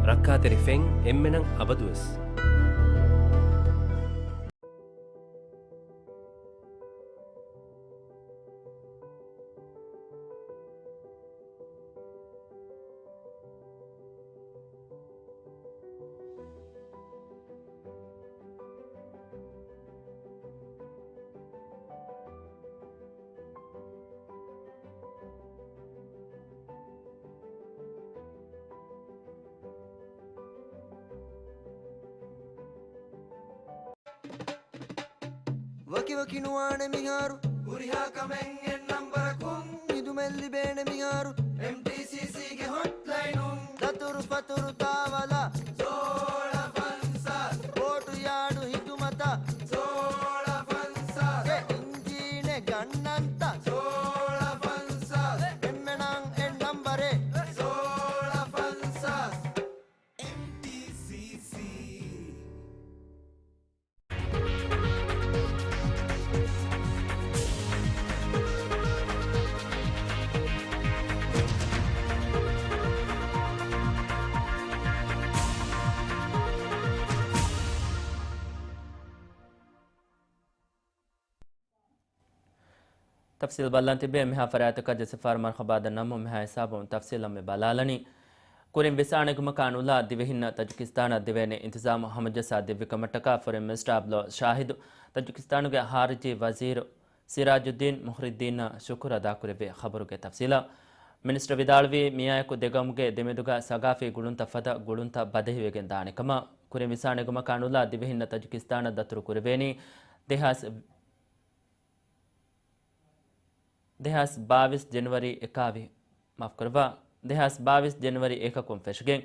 ރައްކާތެރި ފެން އެންމެނަށް އަބަދުވެސް. ވަކިވަކި ނުވާނެ މިހާރު. ހުރިހާ ކަމެއް އެއް ނަންބަރަކުން. ހިދުމަތް ލިބޭނެ މިހާރު. އެމްޓީސީސީގެ ހޮޓްލައިނުން. ދަތުރު ފަތުރު ތާވަލާ. ސޯޅަ ފަންސާސް. ބޯޓު ޔާޑު ހިދުމަތަށް. ސޯޅަ ފަންސާސް. އެ އިންޖީނެއް ގަންނަންތަ؟ ސޯޅަ ފަންސާސް. އެންމެނަށް އެއް ނަންބަރެއް. ސޯޅަ ފަންސާސް. އެމްޓީސީސީ. ތަފްސީލް ބަލަން ތިބޭ. މިހާ ފަރާތަކަށް ޖައްސަފާރު މަރުހަބާ ދަންނަމުން މިހާ ހިސާބުން ތަފްސީލަށް މި ބަލާލަނީ. ކުރިން ވިސާނެގުމަކާ ނުލާ ދިވެހިންނަށް ތަޖިކިސްތާނަށް ދެވޭނެ އިންތިޒާމު ހަމަޖައްސާ ދެއްވި ކަމަށްޓަކާ ފޮރިން މިނިސްޓަރ އަބްދުﷲ ޝާހިދު ތަޖިކިސްތާނުގެ ޚާރިޖީ ވަޒީރު ސިރާޖުއްދީން މުހްރިއްދީނަށް ޝުކުރު އަދާކުރެއްވި ޚަބަރުގެ ތަފްސީލަށް. މިނިސްޓަރ ވިދާޅުވީ، މިއާއެކު ދެގައުމުގެ ދެމެދުގަ ސަގާފީ ގުޅުންތައް ފަދަ ގުޅުންތައް ބަދަހިވެގެން ދާނެ ކަމަށް. ކުރިން ވިސާނެގުމަކާ ނުލާ ދިވެހިންނަށް ތަޖިކިސްތާނަށް ދަތުރު ކުރެވޭނީ ދެހާސް ދެހާސް ބާވީސް ޖެނުއަރީ އެކާވި، މާފުކުރައްވާ، ދެހާސް ބާވީސް ޖެނުއަރީ އެކަކުން ފެށިގެން،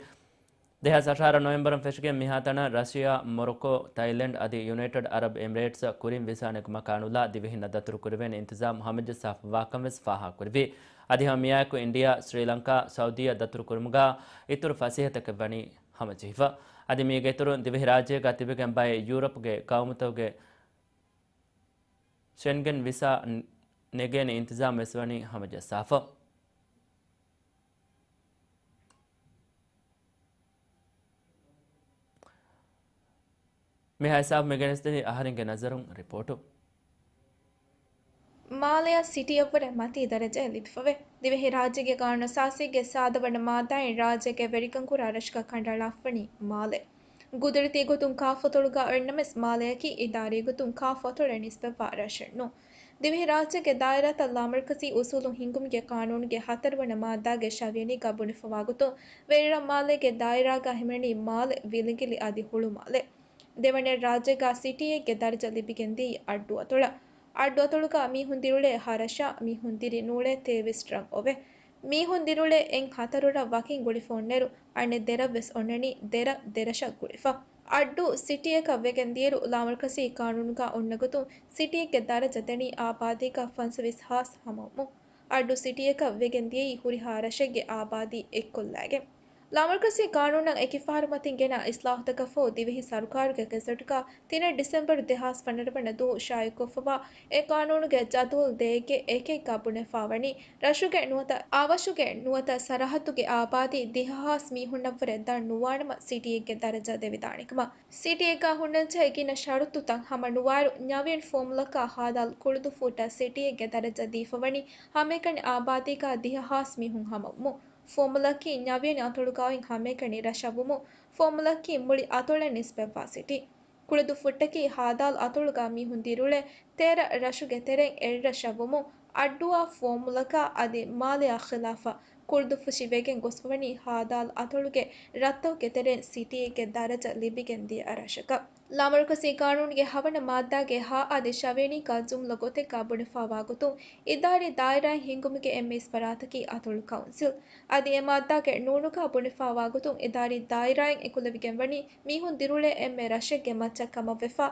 ދެހާސް އަށާރަ ނޮވެމްބަރުން ފެށިގެން މިހާތަނަށް ރަޝިޔާ، މޮރޮކޯ، ތައިލެންޑް އަދި ޔުނައިޓެޑް އަރަބް އެމިރޭޓްސް ކުރިން ވިސާ ނެގުމަކާ ނުލާ ދިވެހިންނަށް ދަތުރު ކުރެވޭނެ އިންތިޒާމް ހަމަޖައްސާފަވާކަން ވެސް ފާހަގަކުރެއްވި. އަދި ހަމަ މިއާއެކު އިންޑިޔާ، ސްރީލަންކާ، ސައުދީއަށް ދަތުރު ކުރުމުގަ އިތުރު ފަސޭހަތަކެއް ވަނީ ހަމަޖެހިފަ. އަދި މީގެ އިތުރުން ދިވެހިރާއްޖޭގަ ތިބެގެން ބައެއް ޔޫރަޕްގެ ޤައުމުތަކުގެ ޝެންގެން ވިސާ ނ-، ނެގޭނެ އިންތިޒާމް ވެސް ވަނީ ހަމަޖައްސާފަ. މިހާ ހިސާބު މި ގެނެސްދެނީ އަހަރެންގެ ނަޒަރުން ރިޕޯޓު. މާލެއަށް ސިޓީއަށްވުރެ މަތީ ދަރަޖައެއް ލިބިފަވޭ. ދިވެހިރާއްޖޭގެ ޤާނޫނުއަސާސީގެ ސާދަ ވަނަ މާއްދާއިން ރާއްޖޭގެ ވެރިކަން ކުރާ ރަށަކަށް ކަނޑައަޅާފަވަނީ މާލެ. ގުދުރަތީ ގޮތުން ކާފޮތޮޅުގަ އޮތްނަމަވެސް، މާލެއަކީ އިދާރީ ގޮތުން ކާފޮތޮޅަށް ނިސްބަތްވާ ރަށެއް ނޫން. ދިވެހި ރާއްޖޭގެ ދާއިރާތައް ލާމަރުކަޒީ އުސޫލު ހިންގުމުގެ ޤާނޫނުގެ ހަތަރުވަނަ މާއްދާގެ ޝަވިޔަނީގަ ބުނެފަވާ ގޮތުން، ވެރިރަށް މާލޭގެ ދާއިރާގަ ހިމެނެނީ މާލެ، ވިލިނގިލި އަދި ހުޅުމާލެ. ދެވަނައަށް ރާއްޖޭގަ ސިޓީއެއްގެ ދަރަޖަ ލިބިގެންދިޔައީ އައްޑުއަތޮޅަށް. އައްޑުއަތޮޅުގަ މީހުން ދިރިއުޅޭ ހަ ރަށާ، މީހުން ދިރި ނޫޅޭ ތޭވީސް ރަށް އޮވޭ. މީހުން ދިރިއުޅޭ އެއް ހަތަރު ރަށް ވަކިން ގުޅިފަ އޮންނައިރު، އަނެއް ދެ ރަށް ވެސް އޮންނަނީ ދެ ރަށް، ދެ ރަށަށް ގުޅިފަ. އައްޑޫ ސިޓީއަކަށް ވެގެން ދިޔައިރު، ލާމަރުކަޒީ ޤާނޫނުގަ އޮންނަ ގޮތުން ސިޓީއެއްގެ ދަރަޖަ ދެނީ އާބާދީގަ ފަންސަވީސް ހާސް ހަމަވުމުން. އައްޑޫ ސިޓީއަކަށް ވެގެން ދިޔައީ ހުރިހާ ރަށެއްގެ އާބާދީ އެއްކޮށްލައިގެން. ލާމަރުކަޒީ ޤާނޫނަށް އެކި ފަހަރު މަތިން ގެނަ އިސްލާހުތަކަށްފަހު ދިވެހި ސަރުކާރުގެ ގެޒެޓްގަ ތިނެއް ޑިސެމްބަރު ދެހާސް ފަނަރަ ވަނަ ދުވަހު ޝާއިޢުކޮށްފަވާ އެ ޤާނޫނުގެ ޖަދުވަލް ދޭއްގެ އެކެއްގަ ބުނެފަވަނީ، ރަށުގެ ނުވަތަ އަވަށުގެ ނުވަތަ ސަރަހައްދުގެ އާބާދީ ދިހަ ހާސް މީހުންނަށްވުރެ ދަށް ނުވާނަމަ ސިޓީއެއްގެ ދަރަޖަ ދެވިދާނެކަމަށް. ސިޓީއެއްގަ ހުންނަންޖެހޭ ގިނަ ޝަރުތުތައް ހަމަ ނުވާއިރު، ނަވީން ފޯމުލަކާ ހާދާލް ކުޅުދުއްފުއްޓަށް ސިޓީއެއްގެ ދަރަޖަ ދީފަވަނީ ހަމައެކަނި އާބާދީގަ ދިހަ ހާސް މީހުން ހަމަވުމުން. ފޯމުލަކީ ނަވީން އަތޮޅުގައި ހަމައެކަނި ރަށަށްވުމުން، ފޯމުލަކީ މުޅި އަތޮޅަށް ނިސްބަތްވާ ސިޓީ. ކުޅުދުއްފުއްޓަކީ ހާދާލް އަތޮޅުގަ މީހުން ދިރިއުޅޭ ތޭރަ ރަށުގެ ތެރެއިން އެއްރަށަށްވުމުން، އައްޑޫއާ ފޯމުލަކާ އަދި މާލެއާ ޚިލާފަށް ކުޅުދުއްފުށި ވެގެން ގޮސްފަވަނީ ހާދާލް އަތޮޅުގެ ރަށްތަކުގެ ތެރެއިން ސިޓީއެއްގެ ދަރަޖަ ލިބިގެން ދިޔަ ރަށަކަށް. ލާމަރުކަޒީ ޤާނޫނުގެ ހަވަނަ މާއްދާގެ ހަ އަދި ޝަވިޔަނީގަ ޖުމްލަ ގޮތެއްގަ ބުނެފަވާ ގޮތުން، އިދާރީ ދާއިރާއެއް ހިންގުމުގެ އެންމެ އިސް ފަރާތަކީ އަތޮޅު ކައުންސިލް. އަދި އެ މާއްދާގެ ނޫނުގަ ބުނެފަވާ ގޮތުން، އިދާރީ ދާއިރާއެއް އެކުލެވިގެން ވަނީ މީހުން ދިރިއުޅޭ އެންމެ ރަށެއްގެ މައްޗަށް ކަމަށްވެފަ.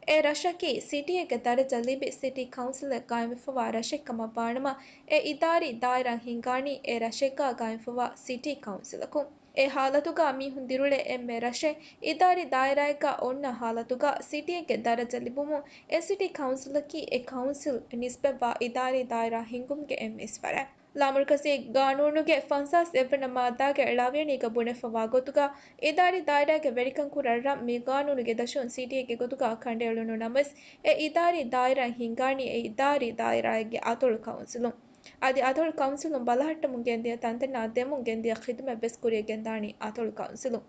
އެ ރަށަކީ ސިޓީއެއްގެ ދަރަޖަ ލިބި ސިޓީ ކައުންސިލެއް ގާއިމްވެފަވާ ރަށެއް ކަމަށް ވާނަމަ، އެ އިދާރީ ދާއިރާ ހިންގާނީ އެ ރަށެއްގަ ގާއިމްވެފަވާ ސިޓީ ކައުންސިލަކުން. އެ ހާލަތުގަ މީހުން ދިރިއުޅޭ އެންމެ ރަށެއް އިދާރީ ދާއިރާއެއްގަ އޮންނަ ހާލަތުގަ ސިޓީއެއްގެ ދަރަޖަ ލިބުމުން، އެ ސިޓީ ކައުންސިލަކީ އެ ކައުންސިލް ނިސްބަތްވާ އިދާރީ ދާއިރާ ހިންގުމުގެ އެންމެ އިސް ފަރާތް. ލާމަރުކަޒީ ގާނޫނުގެ ފަންސާސް އެއްވަނަ މާއްދާގެ ޅަވިޔަނީގަ ބުނެފަވާ ގޮތުގަ، އިދާރީ ދާއިރާގެ ވެރިކަން ކުރާ ރަށް މި ގާނޫނުގެ ދަށުން ސިޓީއެއްގެ ގޮތުގަ ކަނޑައެޅުނު ނަމަވެސް، އެ އިދާރީ ދާއިރާ ހިންގާނީ އެ އިދާރީ ދާއިރާއެއްގެ އަތޮޅު ކައުންސިލުން. އަދި އަތޮޅު ކައުންސިލުން ބަލަހައްޓަމުން ގެންދިޔަ ތަންތަނާ ދެމުން ގެންދިޔަ ޚިދުމަތް ވެސް ކުރިއަށް ގެންދާނީ އަތޮޅު ކައުންސިލުން.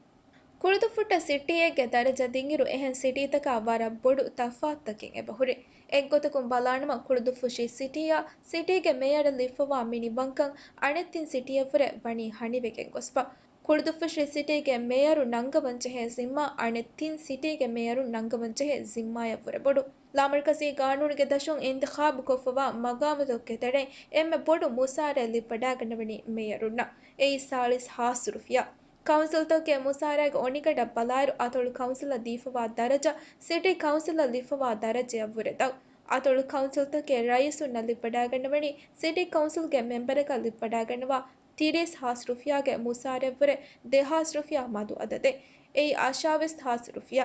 ކުޅުދުއްފުއްޓަށް ސިޓީއެއްގެ ދަރަޖަ ދިންއިރު އެހެން ސިޓީތަކާ ވަރަށް ބޮޑު ތަފާތުތަކެއް އެބަހުރި. އެއްގޮތަކުން ބަލާނަމަ، ކުޅުދުއްފުށި ސިޓީއަށް ސިޓީގެ މޭޔަރަށް ލިބިފަވާ މިނިވަންކަން އަނެއް ތިން ސިޓީއަށްވުރެ ވަނީ ހަނިވެގެން ގޮސްފަ. ކުޅުދުއްފުށި ސިޓީގެ މޭޔަރު ނަންގަވަންޖެހޭ ޒިންމާ އަނެއް ތިން ސިޓީގެ މޭޔަރު ނަންގަވަންޖެހޭ ޒިންމާޔަށްވުރެ ބޮޑު. ލާމަރުކަޒީ ގާނޫނުގެ ދަށުން އިންތިޚާބުކޮށްފަވާ މަގާމުތަކުގެ ތެރެއިން އެންމެ ބޮޑު މުސާރައެއް ލިބިވަޑައިގަންނަވަނީ މޭޔަރުންނަށް. އެއީ ސާޅީސް ހާސް ރުފިޔާ. ކައުންސިލްތަކުގެ މުސާރައިގެ އޮނިގަނޑަށް ބަލާއިރު، އަތޮޅު ކައުންސިލަށް ދީފަވާ ދަރަޖަ ސިޓީ ކައުންސިލަށް ލިބިފަވާ ދަރަޖަޔަށްވުރެ ދަށް. އަތޮޅު ކައުންސިލްތަކުގެ ރައީސުންނަށް ލިބިވަޑައިގަންނަވަނީ ސިޓީ ކައުންސިލްގެ މެމްބަރަކަށް ލިބިވަޑައިގަންނަވާ ތިރީސް ހާސް ރުފިޔާގެ މުސާރައަށްވުރެ ދެހާސް ރުފިޔާ މަދު އަދަދެއް. އެއީ އަށާވީސް ހާސް ރުފިޔާ.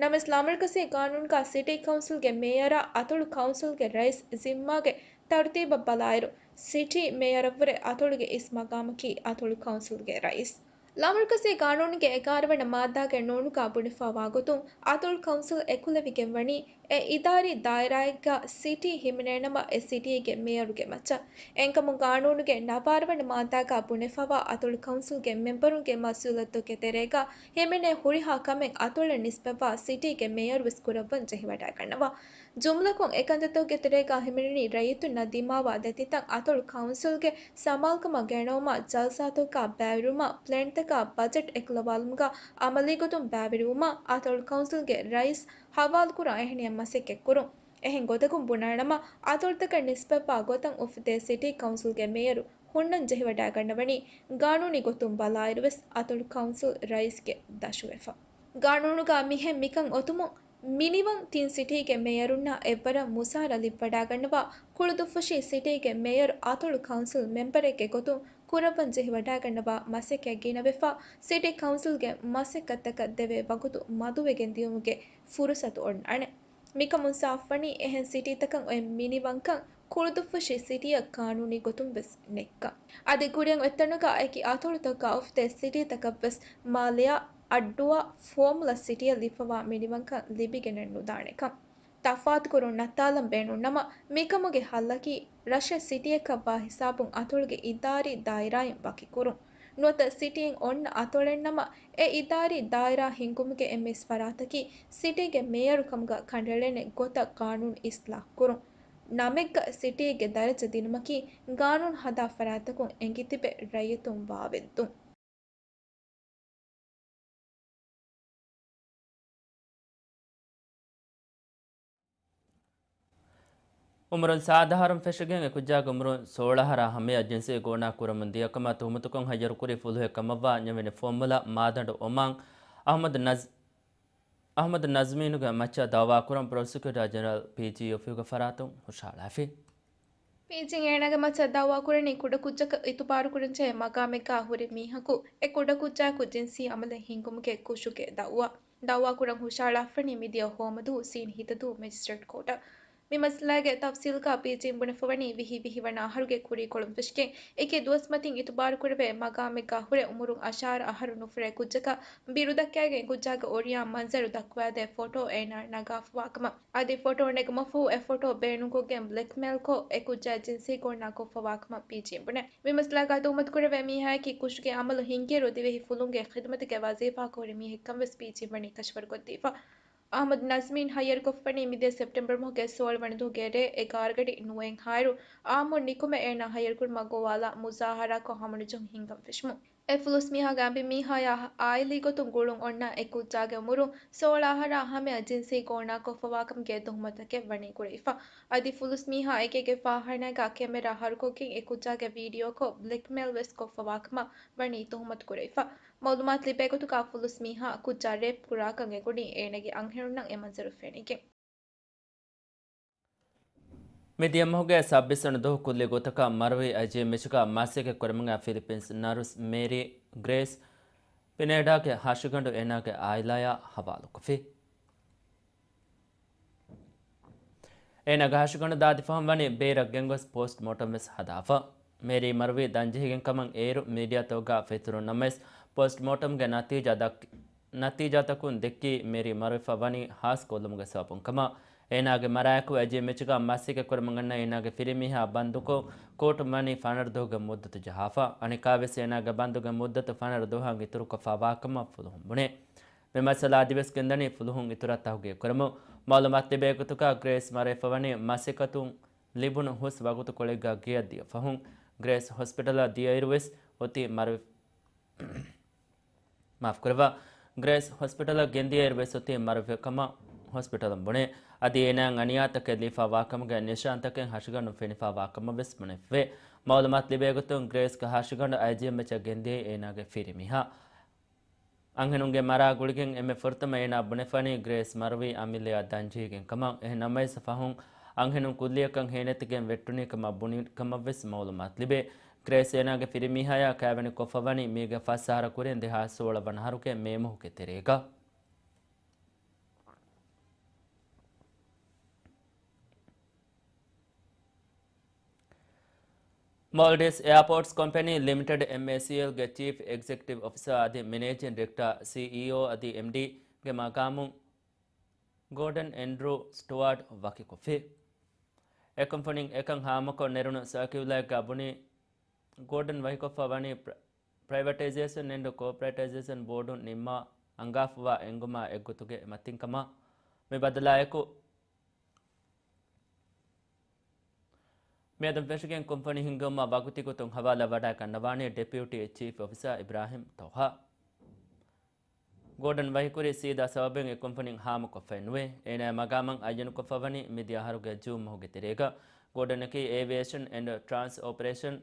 ނަމަވެސް، ލާމަރުކަޒީ ގާނޫނުގަ ސިޓީ ކައުންސިލްގެ މޭޔަރާ އަތޮޅު ކައުންސިލްގެ ރައީސް ޒިންމާގެ ތަރުތީބަށް ބަލާއިރު، ސިޓީ މޭޔަރަށްވުރެ އަތޮޅުގެ އިސް މަގާމަކީ އަތޮޅު ކައުންސިލްގެ ރައީސް. ލާމަރުކަޒީ ގާނޫނުގެ އެގާރަ ވަނަ މާއްދާގެ ނޫނުގާ ބުނެފާވާ ގޮތުން، އަތޮޅު ކައުންސިލް އެކުލެވިގެން ވަނީ، އެ އިދާރީ ދާއިރާއެއްގާ ސިޓީ ހިމެނޭނަމަ، އެ ސިޓީގެ މޭޔަރުގެ މައްޗަށް. އެހެންކަމުން، ގާނޫނުގެ ނަވާރަ ވަނަ މާއްދާގާ ބުނެފާވާ އަތޮޅު ކައުންސިލްގެ މެމްބަރުންގެ މަސްއޫލިއްޔަތުގެ ތެރޭގާ ހިމެނޭ ހުރިހާ ކަމެއް އަތޮޅަށް ނިސްބަތްވާ ސިޓީގެ މޭޔަރު ވެސް ކުރައްވަން ޖެހިވަޑައިގަންނަވާ. ޖުމްލަކޮށް، އެ ކަންތައްތަކުގެ ތެރޭގާ ހިމެނެނީ ރައްޔިތުންނަށް ދިމާވާ ދަތިތައް އަތޮޅު ކައުންސިލްގެ ސަމާލުކަމަށް ގެނައުމާ، ޖަލްސާތަކުގާ ބައިވެރިވުމާ، ޕްލޭންތަކާ ބަޖެޓް އެކުލަވާލުމުގާ އަމަލީގޮތުން ބައިވެރިވުމާ، އަތޮޅު ކައުންސިލްގެ ރައީސް ހަވާލުކުރާ އެހެނިހެން މަސައްކަތްކުރުން. އެހެން ގޮތަކުން ބުނާނަމަ، އަތޮޅުތަކަށް ނިސްބަތްވާ ގޮތަށް އުފެދޭ ސިޓީ ކައުންސިލްގެ މޭޔަރު ހުންނަން ޖެހިވަޑައިގަންނަވަނީ، ގާނޫނީ ގޮތުން ބަލާއިރުވެސް އަތޮޅު ކައުންސިލް ރައީސްގެ ދަށުވެފަ. ގާނޫނުގާ މިހެން މިކަން އޮތުމުން، މިނިވަން ތިން ސިޓީގެ މޭޔަރުންނާ އެއްވަރަށް މުސާރަ ލިބިވަޑައިގަންނަވާ، ކުޅުދުއްފުށީ ސިޓީގެ މޭޔަރު އަތޮޅު ކައުންސިލް މެމްބަރެއްގެ ގޮތުން ކުރައްވަން ޖެހިވަޑައިގަންނަވާ މަސައްކަތް ގިނަވެފަ، ސިޓީ ކައުންސިލްގެ މަސައްކަތްތަކަށް ދެވޭ ވަގުތު މަދުވެގެން ދިޔުމުގެ ފުރުސަތު އޮންނާނެ. މިކަމުން ސާފުވަނީ، އެހެން ސިޓީތަކަށް އޮތް މިނިވަންކަން ކުޅުދުއްފުށި ސިޓީއަށް ގާނޫނީ ގޮތުން ވެސް ނެތްކަން. އަދި ކުރިއަށް އޮތްތަނުގާ އެކި އަތޮޅުތަކުގާ އުފެދޭ ސިޓީތަކަށް ވެސް މާލެއާ އައްޑޫއާ ފޯމުލާ ސިޓީއަށް ލިބިފަވާ މިނިވަންކަން ލިބިގެނެއް ނުދާނެކަން. ތަފާތުކުރުން ނައްތާލަން ބޭނުންނަމަ، މިކަމުގެ ހައްލަކީ ރަށެއް ސިޓީއަކަށްވާ ހިސާބުން އަތޮޅުގެ އިދާރީ ދާއިރާއިން ވަކިކުރުން. ނުވަތަ ސިޓީއިން އޮންނަ އަތޮޅެއްނަމަ، އެ އިދާރީ ދާއިރާ ހިންގުމުގެ އެންމެ އިސް ފަރާތަކީ ސިޓީގެ މޭޔަރު ކަމުގަ ކަނޑައެޅޭނެ ގޮތަށް ގާނޫނު އިސްލާހުކުރުން. ނަމެއްގަ ސިޓީގެ ދަރަޖަ ދިނުމަކީ ގާނޫނު ހަދާ ފަރާތްތަކުން އެނގިތިބެ ރައްޔިތުން ވާވެއްދުން. އުމުރުން ސާދަ އަހަރުން ފެށިގެން އެކުއްޖާގެ އުމުރުން ސޯޅަ އަހަރާ ހަމަޔަށް ޖިންސީ ގޯނާ ކުރަމުން ދިޔަކަމަށް ތުހުމަތުކޮށް ހައްޔަރުކުރި ފުލުހެއް ކަމަށްވާ ނިމިނެ ފުވައްމުލައް މާދަނޑު އޮމާން އަހްމަދު ނަޒް-، އަހްމަދު ނަޒްމީނުގެ މައްޗަށް ދައުވާކުރަން ޕްރޮސިކިއުޓާ ޖެނެރަލް ޕީޖީ އޮފީހުގެ ފަރާތުން ހުށަހަޅާފި. ޕީޖީން އޭނާގެ މައްޗަށް ދައުވާކުރަނީ ކުޑަކުއްޖަކަށް އިތުބާރުކުރަންޖެހޭ މަގާމެއްގާ ހުރި މީހަކު އެ ކުޑަކުއްޖާއެކު ޖިންސީ އަމަލެއް ހިންގުމުގެ ކުށުގެ ދައުވާ. ދައުވާކުރަން ހުށަހަޅާފަނީ މިދިޔަ ހޯމަދުވު ސީން ހިތަދޫ މެޖިސްޓްރޭޓް ކޯޓަށް. މި މައްސަލާގެ ތަފްސީލްގާ ޕީޖީން ބުނެފަވަނީ ވިހި ވިހި ވަނަ އަހަރުގެ ކުރީކޮޅުން ފެށިގެން އެކި ދުވަސް މަތިން އިތުބާރުކުރެވޭ މަގާމެއްގާ ހުރެ އުމުރުން އަށާރަ އަހަރު ނުފުރޭ ކުއްޖަކަށް ބިރު ދައްކައިގެން ކުއްޖާގެ އޮރިޔާ މަންޒަރު ދައްކުވާދޭ ފޮޓޯ އޭނާ ނަގާފަވާކަމަށް. އަދި ފޮޓޯ ނެގުމަށްފަހު އެ ފޮޓޯ ބޭނުންކޮށްގެން ބްލެކްމެއިލްކޮށް އެ ކުއްޖާ ޖިންސީ ގޯނާ ކޮށްފަވާކަމަށް ޕީޖީން ބުނޭ. މި މައްސަލާގާ ތުހުމަތުކުރެވޭ މީހާއަކީ ކުށުގެ އަމަލު ހިންގިއިރު ދިވެހި ފުލުންގެ ޚިދުމަތުގެ ވަޒީފާއަކަށް ހުރި މީހެއްކަން ވެސް ޕީޖީން ވަނީ ކަށަވަރުކޮށްދީފަ. އަހްމަދު ނަޒްމީން ހައްޔަރުކޮށްފަނީ މިދިޔަ ސެޕްޓެމްބަރ މަހުގެ ސޯޅަ ވަނަ ދުވަހުގެ ރޭ އެގާރަ ގަޑި ނުވައެއްހާއިރު، އާއްމުން ނިކުމެ އޭނާ ހައްޔަރުކުރުމަށް ގޮވާލާ މުޒާހަރާކޮށް ހަމަނުޖެހުން ހިންގަން ފެށުމުން. އެ ފުލުސް މީހާގެ އަނބިމީހާޔާ އާއިލީ ގޮތުން ގުޅުން އޮންނަ އެ ކުއްޖާގެ އުމުރުން ސޯޅަ އަހަރާ ހަމަޔަށް ޖިންސީ ގޯނާކޮށްފަވާކަމުގެ ތުހުމަތުތަކެއް ވަނީ ކުރެވިފަ. އަދި ފުލުސް މީހާ އޭގެ ފާޚާނާގާ ކެމެރާ ހަރުކޮށްގެން އެ ކުއްޖާގެ ވީޑިއޯކޮށް ބްލެކްމެއިލް ވެސް ކޮށްފަވާކަމަށް ވަނީ ތުހުމަތު ކުރެވިފަ. މައުލޫމާތު ލިބޭ ގޮތުގާ ފުލުސް މީހާ ކުއްޖާ ރޭޕް ކުރާކަން އެނގުނީ އޭނަގެ އަންހެނުންނަށް އެ މަންޒަރު ފެނިގެން. މިދިޔަ މަހުގެ ސައްބީސް ވަނަ ދުވަހު ކުއްލި ގޮތަކަށް މަރުވި އައިޖީއެމްއެޗުގަ މަސައްކަތް ކުރަމުން އައި ފިލިޕިންސް ނަރުސް މޭރީ ގްރޭސް ޕިނެޑާގެ ހަށިގަނޑު އޭނާގެ އާއިލާޔާ ހަވާލުކޮށްފި. އޭނާގެ ހަށިގަނޑު ދާދި ފަހުން ވަނީ ބޭރަށް ގެންގޮސް ޕޯސްޓް މޯޓަމް ވެސް ހަދާފަ. މޭރީ މަރުވީ ދަންޖެހިގެން ކަމަށް އޭރު މީޑިއާތަކުގަ ފެތުރުން ނަމަވެސް، ޕޯސްޓް މޯޓަމްގެ ނަތީޖާ ދައްކި-، ނަތީޖާތަކުން ދެއްކީ މޭރީ މަރުވެފަ ވަނީ ހާސް ކޮށްލުމުގެ ސަބަބުން ކަމަށް. އޭނާގެ މަރާޔަކު އައިޖީއެމްއެޗުގަ މަސައްކަތް ކުރަމުން އަންނަ އޭނާގެ ފިރިމީހާ ބަންދުކޮށް، ކޯޓުން ވަނީ ފަނަރަ ދުވަހުގެ މުއްދަތު ޖަހާފަ. އަނެއްކާވެސް އޭނާގެ ބަންދުގެ މުއްދަތު ފަނަރަ ދުވަހަށް އިތުރުކޮށްފަވާކަމަށް ފުލުހުން ބުނޭ. މި މައްސަލާ އަދިވެސް ގެންދަނީ ފުލުހުން އިތުރަށް ތަހުގީގު ކުރަމުން. މައުލޫމާތު ލިބޭ ގޮތުގަ ގްރޭސް މަރުވެފަ ވަނީ މަސައްކަތުން ލިބުނު ހުސް ވަގުތުކޮޅެއްގަ ގެޔަށް ދިޔަ ފަހުން، ގްރޭސް ހޮސްޕިޓަލަށް ދިޔައިރު ވެސް އޮތީ މަރުވެ-، މާފުކުރައްވާ. ގްރޭސް ހޮސްޕިޓަލަށް ގެންދިޔައިރު ވެސް އޮތީ މަރުވެފަ ކަމަށް ހޮސްޕިޓަލުން ބުނޭ. އަދި އޭނާއަށް އަނިޔާތަކެއް ލިބިފަވާކަމުގެ ނިޝާންތަކެއް ހަށިގަނޑުން ފެނިފަވާކަމަށް ވެސް ބުނެފެވޭ. މައުލޫމާތު ލިބޭގޮތުން ގްރޭސްގެ ހަށިގަނޑު އައިޖީއެމްއެޗަށް ގެންދިޔައީ އޭނާގެ ފިރިމީހާ. އަންހެނުންގެ މަރާ ގުޅިގެން އެންމެ ފުރަތަމަ އޭނާ ބުނެފަނީ ގްރޭސް މަރުވީ އަމިއްލަޔާ ދަންޖެހިގެން ކަމަށް. އެހެން ނަމަވެސް ފަހުން އަންހެނުން ކުއްލިއަކަށް ހޭނެތިގެން ވެއްޓުނީ ކަމަށް ބުނި ކަމަށް ވެސް މައުލޫމާތު ލިބޭ. ގްރޭސް އޭނާގެ ފިރިމީހާޔާ ކައިވެނި ކޮށްފަ ވަނީ މީގެ ފަސް އަހަރަށް ކުރިން ދެހާސް ސޯޅަ ވަނަ އަހަރުގެ މޭ މަހުގެ ތެރޭގަ. މޯލްޑިވްސް އެއާޕޯޓްސް ކޮމްޕެނީ ލިމިޓެޑް، އެމްއޭސީއެލް، ގެ ޗީފް އެގްޒެކެޓިވް އޮފިސާ އަދި މެނޭޖިން ޑިރެކްޓާ، ސީއީއޯ އަދި އެމްޑީ، ގެ މަގާމުން ގޯޑަން އެންޑްރޫ ސްޓުވާޓް ވަކިކޮށްފި. އެ ކުންފުނިން އެކަން ހާމަކޮށް ނެރުނު ސާކިއުލާއެއްގަ ބުނީ، ގޯޑަން ވަކިކޮށްފަ ވަނީ ޕްރަ-، ޕްރައިވެޓައިޒޭޝަން އެންޑް ކޯޕަރޭޓައިޒޭޝަން ބޯޑުން ނިންމާ އަންގާފަވާ އެންގުމާ އެއްގޮތުގެ މަތިންކަމަށް. މި ބަދަލާއެކު، މިއަދުން ފެށިގެން ކުންފުނި ހިންގުމަށް ވަގުތީ ގޮތުން ހަވާލާ ވަޑައިގަންނަވާނީ ޑެޕިއުޓީ ޗީފް އޮފިސާ އިބްރާހިމް ތައުހާ. ގޯޑަން ވަކިކުރީ ސީދާ ސަބަބެއް އެ ކުންފުނިން ހާމަކޮށްފައެއް ނުވޭ. އޭނާ މަގާމަށް އައްޔަނުކޮށްފަ ވަނީ މިދިޔަ އަހަރުގެ ޖޫން މަހުގެ ތެރޭގަ. ގޯޑަނަކީ އޭވިއޭޝަން އެންޑް ޓްރާންސް އޮޕަރޭޝަން،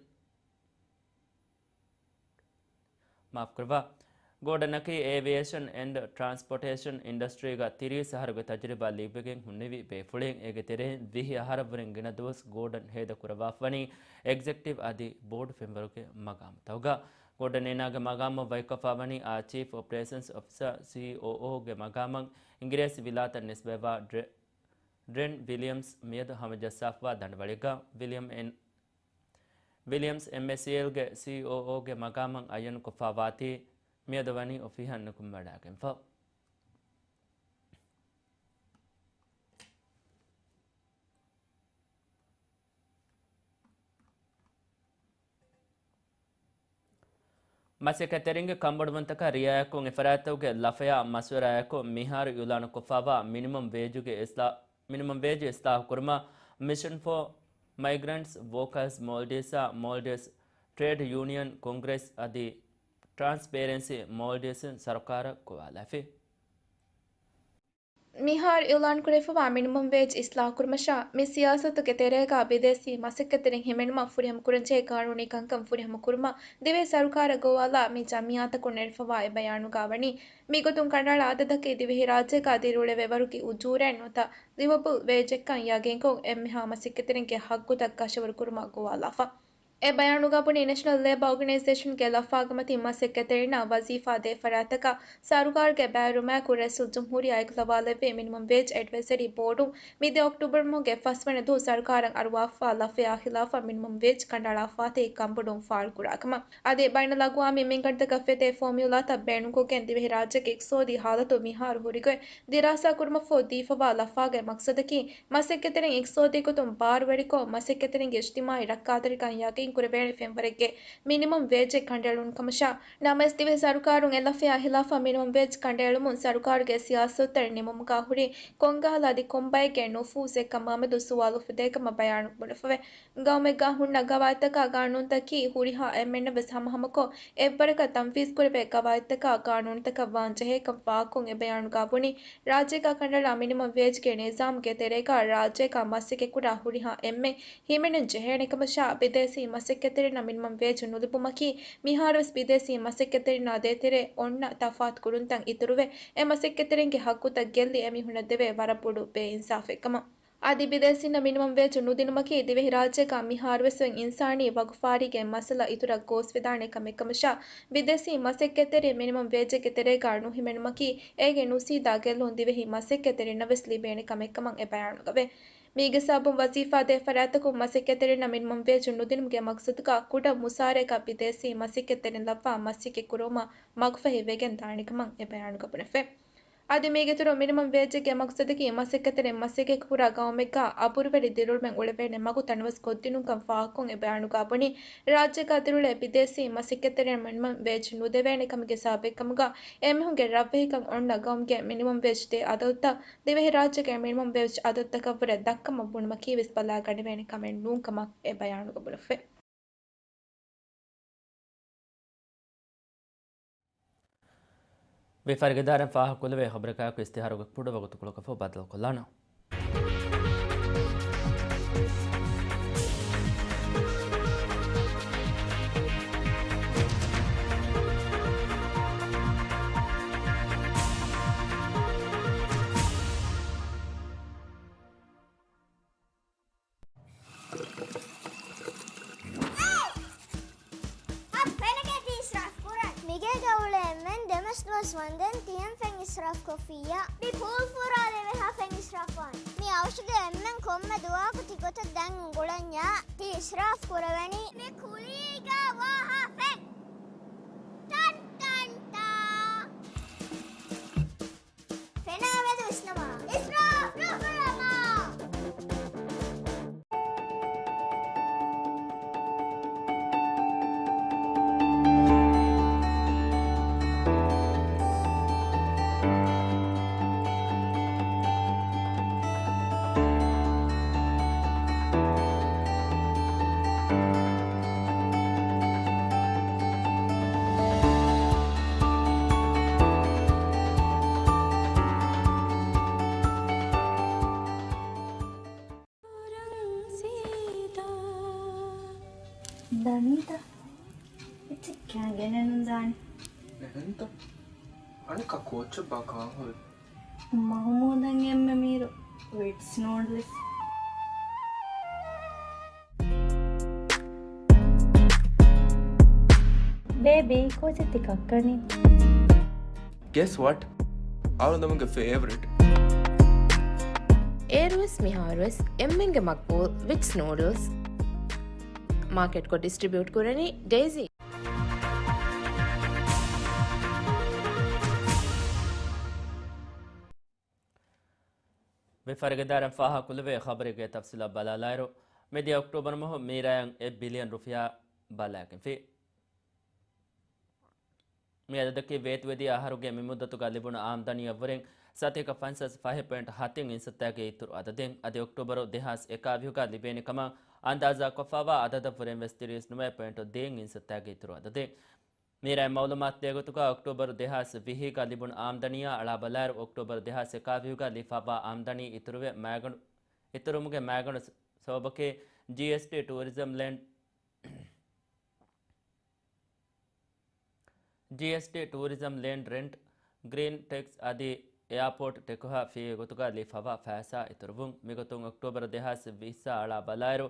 މާފުކުރައްވާ. ގޯޑަނަކީ އޭވިއޭޝަން އެންޑް ޓްރާންސްޕޯޓޭޝަން އިންޑަސްޓްރީގަ ތިރީސް އަހަރުގެ ތަޖުރިބާ ލިބިގެން ހުންނެވި ބޭފުޅެއް. އޭގެ ތެރެއިން ވިހި އަހަރަށްވުރެން ގިނަ ދުވަސް ގޯޑަން ހޭދަކުރައްވާފަވަނީ އެގްޒެކެޓިވް އަދި ބޯޑު ފެންވަރުގެ މަގާމުތަކުގަ. ގޯޑަން އޭނާގެ މަގާމަށް ވަކިކޮށްފަވަނީ އާ ޗީފް އޮޕަރޭޝަންސް އޮފިސަރ، ސީއޯއޯ، ގެ މަގާމަށް އިނގިރޭސި ވިލާތަށް ނިސްބަތްވާ ޑްރެ-، ޑްރެން ވިލިއަމްސް މިއަދު ހަމަޖައްސާފަވާ ދަނޑުވަޅެއްގަ. ވިލިއަމް އެން-، ވިލިއަމްސް އެމްއޭސީއެލްގެ ސީއޯއޯގެ މަގާމަށް އައްޔަނުކޮށްފަ ވާތީ މިއަދު ވަނީ އޮފީހަށް ނުކުމެވަޑައިގެންފަ. މަސައްކަތްތެރިންގެ ކަންބޮޑުވުންތަކަށް ރިއާޔަތްކޮށް އެފަރާތްތަކުގެ ލަފަޔާ މަޝްވަރާއެކު މިހާރު އިއުލާނުކޮށްފަވާ މިނިމަމް ވޭޖުގެ އިސްލާ-، މިނިމަމް ވޭޖު އިސްލާހުކުރުމަށް މިޝަން ފޯ މައިގްރަންޓްސް ވޯކާސް މޯލްޑިވްސްއާ މޯލްޑިވްސް ޓްރޭޑް ޔޫނިއަން ކޮންގްރެސް އަދި ޓްރާންސްޕޭރެންސީ މޯލްޑިވްސް ސަރުކާރަށް ގޮވާލައިފި. މިހާރު އިއުލާންކުރެވިފަވާ މިނިމަމް ވޭޖް އިސްލާހުކުރުމަށާ، މި ސިޔާސަތުގެ ތެރޭގަ ބިދޭސީ މަސައްކަތްތެރިން ހިމެނުމަށް ފުރިހަމަކުރަންޖެހޭ ގާނޫނީ ކަންކަން ފުރިހަމަކުރުމަށް ދިވެހި ސަރުކާރަށް ގޮވާލާ މި ޖަމިއްޔާތަކުން ނެރެފަވާ އެ ބަޔާނުގަ ވަނީ، މިގޮތުން ކަނޑައަޅާ އަދަދަކީ ދިވެހިރާއްޖޭގަ ދިރިއުޅެވޭ ވަރުގެ އުޖޫރައެއް ނުވަތަ ލިވަބުލް ވޭޖެއްކަން ޔަގީންކޮށް، އެންމެހާ މަސައްކަތްތެރިންގެ ހައްގުތައް ކަށަވަރުކުރުމަށް ގޮވާލާފަ. އެ ބަޔާނުގަ ބުނީ، ނެޝަނަލް ލޭބަ އޯގަނައިޒޭޝަންގެ ލަފާގެ މަތީ މަސައްކަތްތެރިންނަށް ވަޒީފާ ދޭ ފަރާތްތަކަށް ސަރުކާރުގެ ބައިވެރިވުމާއެކު ރައީސުލްޖުމްހޫރިއްޔާ އެކުލަވާލެއްވި މިނިމަމް ވޭޖް އެޑްވައިޒަރީ ބޯޑުން މިދިޔަ އޮކްޓޫބަރު މަހުގެ ފަސްވަނަ ދުވަހު ސަރުކާރަށް އަރުވާފަ ލަފަޔާ ހިލާފަށް މިނިމަމް ވޭޖް ކަނޑައަޅާފާތީ ކަންބޮޑުވުން ފާޅުކުރާ ކަމަށް. އަދި ބައިނަލްއަގުވާމީ މިންގަނޑުތަކަށް ފެދޭ ފޯމިއުލާތައް ބޭނުންކޮށްގެން ދިވެހިރާއްޖޭގެ އިޤްތިޞާދީ ހާލަތު މިހާރު ހުރިގޮތް ދިރާސާކުރުމަށްފަހު ދީފަވާ ލަފާގެ މަޤްޞަދަކީ، މަސައްކަތްތެރިން އިޤްތިޞާދީ ގޮތުން ބާރުވެރިކޮށް، މަސައްކަތްތެރިންގެ އިޖްތިމާޢީ ރައްކާތެރިކަން ޔަގީންކުރެވޭނެ ފެންވަރެއްގެ މިނިމަމް ވޭޖެއް ކަނޑައެޅުން ކަމަށާ، ނަމަވެސް ދިވެހި ސަރުކާރުން އެ ލަފަޔާ ހިލާފަށް މިނިމަމް ވޭޖް ކަނޑައެޅުމުން ސަރުކާރުގެ ސިޔާސަތުތައް ނިމުމުގަ ހުރި ކޮންކަހަލަ އަދި ކޮންބައެއްގެ ނުފޫޒެއް ކަމާމެދު ސުވާލު އުފެދޭ ކަމަށް ބަޔާނު ބުނެފަވޭ. ގައުމެއްގަ ހުންނަ ގަވާއިދުތަކާ ގާނޫނުތަކީ ހުރިހާ އެންމެންނަށް ވެސް ހަމަހަމަކޮށް، އެއްވަރަކަށް ތަންފީޒްކުރެވޭ ގަވާއިދުތަކާ ގާނޫނުތަކަށް ވާން ޖެހޭކަން ފާހަގަކޮށް އެ ބަޔާނުގަ ބުނީ، ރާއްޖޭގަ ކަނޑައަޅާ މިނިމަމް ވޭޖްގެ ނިޒާމްގެ ތެރޭގަ ރާއްޖޭގަ މަސައްކަތްކުރާ ހުރިހާ އެންމެން ހިމެނެން ޖެހޭނެ ކަމަށާ، ބިދޭސީ މަސައްކަތްތެރިންނަށް މިނިމަމް ވޭޖް ނުލިބުމަކީ، މިހާރުވެސް ބިދޭސީ މަސައްކަތްތެރިންނާ ދޭތެރޭ އޮންނަ ތަފާތު ކުރުންތައް އިތުރުވެ، އެ މަސައްކަތްތެރިންގެ ހައްގުތައް ގެއްލި އެމީހުންނަށް ދެވޭ ވަރަށް ބޮޑު ބޭއިންސާފެއް ކަމަށް. އަދި ބިދޭސީންނަށް މިނިމަމް ވޭޖް ނުދިނުމަކީ ދިވެހިރާއްޖޭގަ މިހާރުވެސް އޮތް އިންސާނީ ވަގުފާރީގެ މައްސަލަ އިތުރަށް ގޯސްވެދާނެ ކަމެއްކަމަށާ، ބިދޭސީ މަސައްކަތްތެރިން މިނިމަމް ވޭޖެއްގެ ތެރޭގަ ނުހިމެނުމަކީ އޭގެ ނުސީދާ ގެއްލުން ދިވެހި މަސައްކަތްތެރިންނަށް ވެސް ލިބޭނެ ކަމެއްކަމަށް އެ ބަޔާނުގަވޭ. މީގެ ސަބަބުން ވަޒީފާ ދޭ ފަރާތްތަކުން މަސައްކަތްތެރިންނަށް މިނިމަމް ވޭޖް ނުދިނުމުގެ މަޤްޞަދުގަ ކުޑަ މުސާރައަކަށް ބިދޭސީ މަސައްކަތްތެރިން ލައްވާ މަސައްކަތް ކުރުވުމަށް މަގުފަހި ވެގެން ދާނެ ކަމަށް އެ ބަޔާނުގަ ބުނެފަ. އަދި މީގެއިތުރުން މިނިމަމް ވޭޖެއްގެ މަޤްޞަދަކީ މަސައްކަތްތެރިން މަސައްކަތް ކުރާ ގައުމެއްގަ އަބުރުވެރި ދިރިއުޅުމެއް އުޅެވޭނެ މަގު ތަނަވަސް ކޮށްދިނުންކަން ފާހަގަކޮށް އެ ބަޔާނުގަ ބުނީ، ރާއްޖޭގަ ދިރިއުޅޭ ބިދޭސީ މަސައްކަތްތެރިން މިނިމަމް ވޭޖް ނުދެވޭނެ ކަމުގެ ސަބަބެއްކަމުގަ އެމީހުންގެ ރަށްވެހިކަން އޮންނަ ގައުމުގެ މިނިމަމް ވޭޖް ދޭ އަދަދުތައް ދިވެހިރާއްޖޭގެ މިނިމަމް ވޭޖް އަދަދުތަކަށްވުރެ ދަށްކަމަށް ބުނުމަކީ ވެސް ބަލާގަނެވޭނެ ކަމެއް ނޫން ކަމަށް އެ ބަޔާނުގަ ބުނެފަ. ވިޔަފާރި އިދާރާއިން ފާހަގަކުރެވޭ ޚަބަރަކާއެކު އިސްތިހާރުގެ ކުޑަ ވަގުތުކޮޅަކަށްފަހު ބައްދަލުކޮށްލާނަން. އަދި ފެނަކެތި އިސްރާފް ކުރަން. މިގޭގަ އުޅޭ އެންމެން ދެމަސް ދުވަސް ވަންދެން ތިހެން ފެން އިސްރާފް ކޮށްފިއްޔާ. މި ޕޫލް ފުރާލެވޭހާ ފެން އިސްރާފް ވާން. މި އަވަށުގެ އެންމެން ކޮންމެ ދުވަހަކު ތިގޮތަށް ދަން އުނގުޅަންޏާ ތި އިޝްރާފް ކުރެވެނީ. މި ކުލީގަ ވާހަ ފެން. ޓަން ޓަން ޓާ. ފެނާ މެދު ވިސްނަމާ. އިޝްރާފް ނުކުރަމާ. ދަނީތަ؟ އެއްޗެއް ކާ ގެނެއް ނުދާނެ. އެހެންތަ؟ އަނެއްކާ ކޯއްޗެއްބާ ކާން ހުރީ؟ މަހުމޫދަށް އެންމެ މީރު ވިޓްސް ނޫޑްލްސް. ބޭބީ، ކޯޗެއް ތި ކައްކަނީ؟ Guess what? އަޅުގަނޑުމެންގެ ފޭވަރިޓް. އޭރުވެސް މިހާރުވެސް އެންމެންގެ މަގްބޫލް ވިޓްސް ނޫޑްލްސް މާކެޓްކޮށް ޑިސްޓްރިބިއުޓް ކުރަނީ ޑޭޒީ. ވިފަރިގެ ދާއިރާ ފާހަގަ ކުރެވޭ ޚަބަރެއްގެ ތަފްސީލަށް ބަލާލާއިރު، މިދިޔަ އޮކްޓޯބަރު މަހު މީރާއަށް އެއް ބިލިއަން ރުފިޔާ ބަލާގެންފި. މި އަދަދަކީ ވޭތުވެދިޔަ އަހަރުގެ މި މުއްދަތުގަ ލިބުނު އާމްދަނީއަށްވުރެން ސަތޭކަ ފަންސާސް ފަހެއް ޕޮއިންޓް ހަތެއް އިންސައްތައިގެ އިތުރު އަދަދެއް. އަދި އޮކްޓޯބަރު ދެހާސް އެކާވީހުގަ ލިބޭނެ ކަމަށް އަންދާޒާކޮށްފައިވާ އަދަދަށްވުރެން ވެސް ތިރީސް ނުވައެއް ޕޮއިންޓް ދޭއް އިންސައްތައިގެ އިތުރު އަދަދެއް. މީރާ މައުލޫމާތު ދޭ ގޮތުގަ އޮކްޓޯބަރު ދެހާސް ވިހިގަ ލިބުނު އާމްދަނީއާ އަޅާބަލާއިރު، އޮކްޓޯބަރު ދެހާސް އެކާވީހުގަ ލިބިފައިވާ އާމްދަނީ އިތުރުވެ މައިގަނޑު، އިތުރުވުމުގެ މައިގަނޑު ސަބަބަކީ ޖީއެސްޓީ، ޓޫރިޒަމް ލޭންޑް، ޖީއެސްޓީ، ޓޫރިޒަމް ލޭންޑް ރެންޓް، ގްރީން ޓެކްސް އަދި އެއާޕޯޓް ޓެކުހާ ފީގެ ގޮތުގަ ލިބިފައިވާ ފައިސާ އިތުރުވުން. މިގޮތުން އޮކްޓޯބަރު ދެހާސް ވިއްސަށް އަޅާ ބަލާއިރު،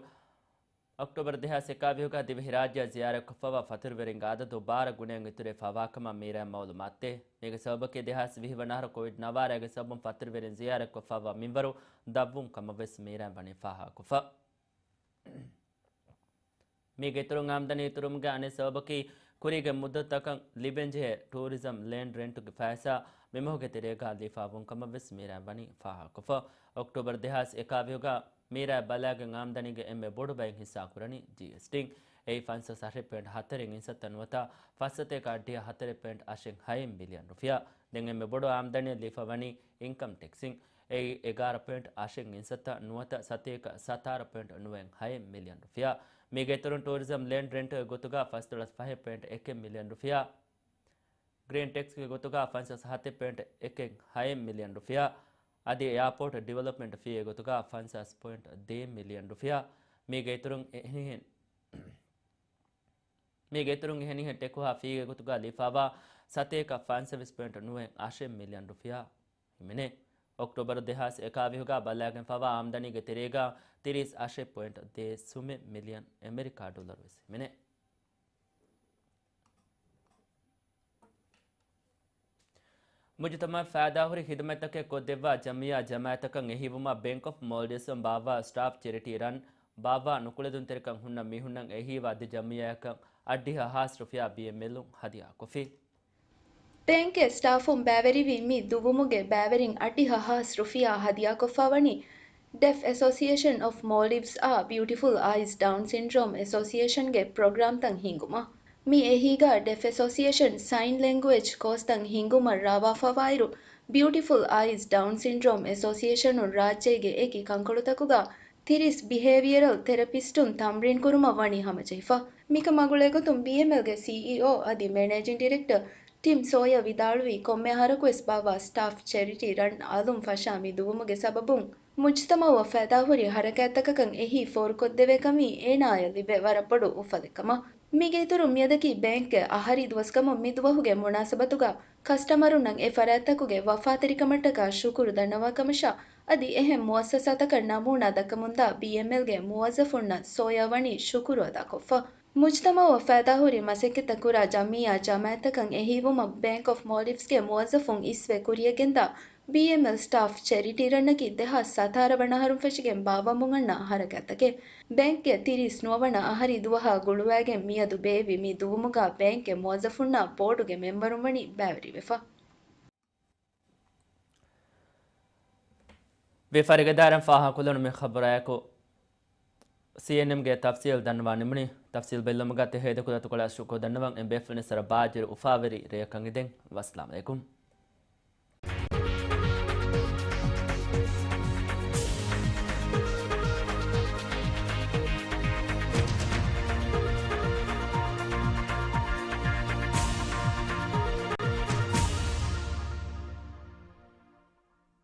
އޮކްޓޯބަރު ދެހާސް އެކާވީހުގަ ދިވެހިރާއްޖެ ޒިޔާރަތްކޮށްފައިވާ ފަތުރުވެރިންގެ އަދަދު ބާރަ ގުނައިން އިތުރުވެފައިވާ ކަމަށް މީރާ މައުލޫމާތު ދޭ. މީގެ ސަބަބަކީ ދެހާސް ވިހި ވަނަ އަހަރު ކޮވިޑް ނަވާރައިގެ ސަބަބުން ފަތުރުވެރިން ޒިޔާރަތްކޮށްފައިވާ މިންވަރު ދަށްވުން ކަމަށް ވެސް މީރާ ވަނީ ފާހަގަކޮށްފަ. މީގެ އިތުރުން އާމްދަނީ އިތުރުވުމުގެ އަނެއް ސަބަބަކީ، ކުރީގެ މުއްދަތުތަކަށް ލިބެންޖެހޭ ޓޫރިޒަމް ލޭންޑް ރެންޓުގެ ފައިސާ މިމަހުގެ ތެރޭގަ ލިބިފައިވުން ކަމަށް ވެސް މީރާ ވަނީ ފާހަގަކޮށްފަ. އޮކްޓޯބަރު ދެހާސް އެކާވީހުގަ މީރާ ބަލާގެ އާމްދަނީގެ އެންމެ ބޮޑު ބައެއް ހިއްސާ ކުރަނީ ޖީއެސްޓީން. އެއީ ފަންސާސް އަށެއް ޕޮއިންޓް ހަތަރެއް އިންސައްތަ ނުވަތަ ފަސް ސަތޭކަ އަށްޑިހަ ހަތަރެއް ޕޮއިންޓް އަށެއް ހައެއް މިލިއަން ރުފިޔާ. ދެން އެންމެ ބޮޑު އާމްދަނީ ލިބިފަ ވަނީ އިންކަމް ޓެކްސްއިން. އެއީ އެގާރަ ޕޮއިންޓް އަށެއް އިންސައްތަ ނުވަތަ ސަތޭކަ ސަތާރަ ޕޮއިންޓް ނުވައެއް ހައެއް މިލިއަން ރުފިޔާ. މީގެ އިތުރުން ޓޫރިޒަމް ލޭންޑް ރެންޓުގެ ގޮތުގަ ފަސްދޮޅަސް ފަހެއް ޕޮއިންޓް އެކެއް މިލިއަން ރުފިޔާ. ގްރީން ޓެކްސްގެ ގޮތުގަ ފަންސާސް ހަތެއް ޕޮއިންޓް އެކެއް ހައެއް މިލިއަން ރުފިޔާ. އަދި އެއާޕޯޓް ޑިވެލޮޕްމަންޓް ފީގެ ގޮތުގަ ފަންސާސް ޕޮއިންޓް ދޭއް މިލިއަން ރުފިޔާ. މީގެ އިތުރުން އެހެނިހެން، މީގެ އިތުރުން އެހެނިހެން ޓެކުހާ ފީގެ ގޮތުގަ ލިބިފައިވާ ސަތޭކަ ފަންސަވީސް ޕޮއިންޓް ނުވައެއް އަށެއް މިލިއަން ރުފިޔާ ހިމެނޭ. އޮކްޓޯބަރު ދެހާސް އެކާވީހުގަ ބަލާގެންފައިވާ އާމްދަނީގެ ތެރޭގަ ތިރީސް އަށެއް ޕޮއިންޓް ދޭއް ސުމެއް މިލިއަން އެމެރިކާ ޑޮލަރު ވެސް ހިމެނޭ. މުޖުތަމަޢަށް ފައިދާހުރި ޚިދުމަތްތަކެއް ކޮށްދެއްވާ ޖަމްޢިއްޔާ ޖަމާޢަތްތަކަށް އެހީވުމަށް ބޭންކް އޮފް މޯލްޑިވްސްއިން ބާއްވާ ސްޓާފް ޗެރިޓީ ރަން ބާއްވާ ނުކުޅެދުންތެރިކަން ހުންނަ މީހުންނަށް އެހީވާ އަދި ޖަމްޢިއްޔާއަކަށް އަށްޑިހަ ހާސް ރުފިޔާ ބީއެމްއެލުން ހަދިޔާކޮށްފި. ބޭންކްގެ ސްޓާފުން ބައިވެރިވި މި ދުވުމުގެ ބައިވެރިން އަށްޑިހަ ހާސް ރުފިޔާ ހަދިޔާކޮށްފަ ވަނީ ޑެފް އެސޯސިއޭޝަން އޮފް މޯލްޑިވްސްއާ ބިއުޓިފުލް އައިޒް ޑައުން ސިންޑްރޯމް އެސޯސިއޭޝަންގެ ޕްރޮގްރާމްތައް ހިންގުމަށް. މި އެހީގަ ޑެފް އެސޯސިއޭޝަން ސައިން ލެންގުއޭޖް ކޯސްތައް ހިންގުމަށް ރާވާފަވާއިރު، ބިއުޓިފުލް އައިޒް ޑައުން ސިންޑްރޯމް އެސޯސިއޭޝަނުން ރާއްޖޭގެ އެކި ކަންކޮޅުތަކުގަ ތިރީސް ބިހޭވިއަރަލް ތެރަޕިސްޓުން ތަމްރީން ކުރުމަށް ވަނީ ހަމަޖެހިފަ. މިކަމާ ގުޅޭގޮތުން ބީއެމްއެލްގެ ސީއީއޯ އަދި މެނޭޖިން ޑިރެކްޓަރ ޓިމް ސޯޔާ ވިދާޅުވީ، ކޮންމެ އަހަރަކުވެސް ބާއްވާ ސްޓާފް ޗެރިޓީ ރަން އަލުން ފަށާ މި ދުވުމުގެ ސަބަބުން މުޖުތަމަޢުއަށް ފައިދާހުރި ހަރަކާތްތަކަކަށް އެހީ ފޯރުކޮށްދެވޭ ކަމީ އޭނާއަށް ލިބޭ ވަރަށް ބޮޑު އުފަލެއް ކަމަށް. މީގެ އިތުރުން މިއަދަކީ ބޭންކްގެ އަހަރީ ދުވަސްކަމުން މި ދުވަހުގެ މުނާސަބަތުގަ ކަސްޓަމަރުންނަށް އެ ފަރާތްތަކުގެ ވަފާތެރިކަމަށްޓަކާ ޝުކުރު ދަންނަވާ ކަމަށާ އަދި އެހެން މުއައްސަސާތަކަށް ނަމޫނާ ދައްކަމުންދާ ބީއެމްއެލްގެ މުވައްޒަފުންނަށް ސޯޔާ ވަނީ ޝުކުރު އަދާކޮށްފަ. މުޖުތަމަޢުއަށް ފައިދާހުރި މަސައްކަތްތައް ކުރާ ޖަމްޢިއްޔާ ޖަމާޢަތްތަކަށް އެހީވުމަށް ބޭންކް އޮފް މޯލްޑިވްސްގެ މުވައްޒަފުން އިސްވެ ކުރިޔަށްގެންދާ ބީއެމްއެލް ސްޓާފް ޗެރިޓީ ރަންނަކީ ދެހާސް ސަތާރަ ވަނަ އަހަރުން ފެށިގެން ބާއްވަމުން އަންނަ ހަރަކާތްތަކެއް. ބޭންކްގެ ތިރީސް ނުވަ ވަނަ އަހަރީ ދުވަހާ ގުޅުވައިގެން މިއަދު ބޭއްވި މި ދުވުމުގަ ބޭންކްގެ މުވައްޒަފުންނާ ބޯޑުގެ މެމްބަރުން ވަނީ ބައިވެރިވެފަ. ވިޔަފާރިގެ ދާއިރާއިން ފާހަގަކޮށްލުނު މި ޚަބަރާއެކު، ސީއެންއެމްގެ ތަފްސީލް ދަންނަވާ ނިމުނީ. ތަފްސީލް ބެއްލުމުގަ ތެހޭ ދެކުދަތުކޮޅާ ޝުކުރު ދަންނަވަން. އެ ބޭފުޅުން ސަރަ ބާއްޖަރު އުފާވެރި ރެޔަކަށް އިދެން. ވައްސަލާމް އަލައިކުމް.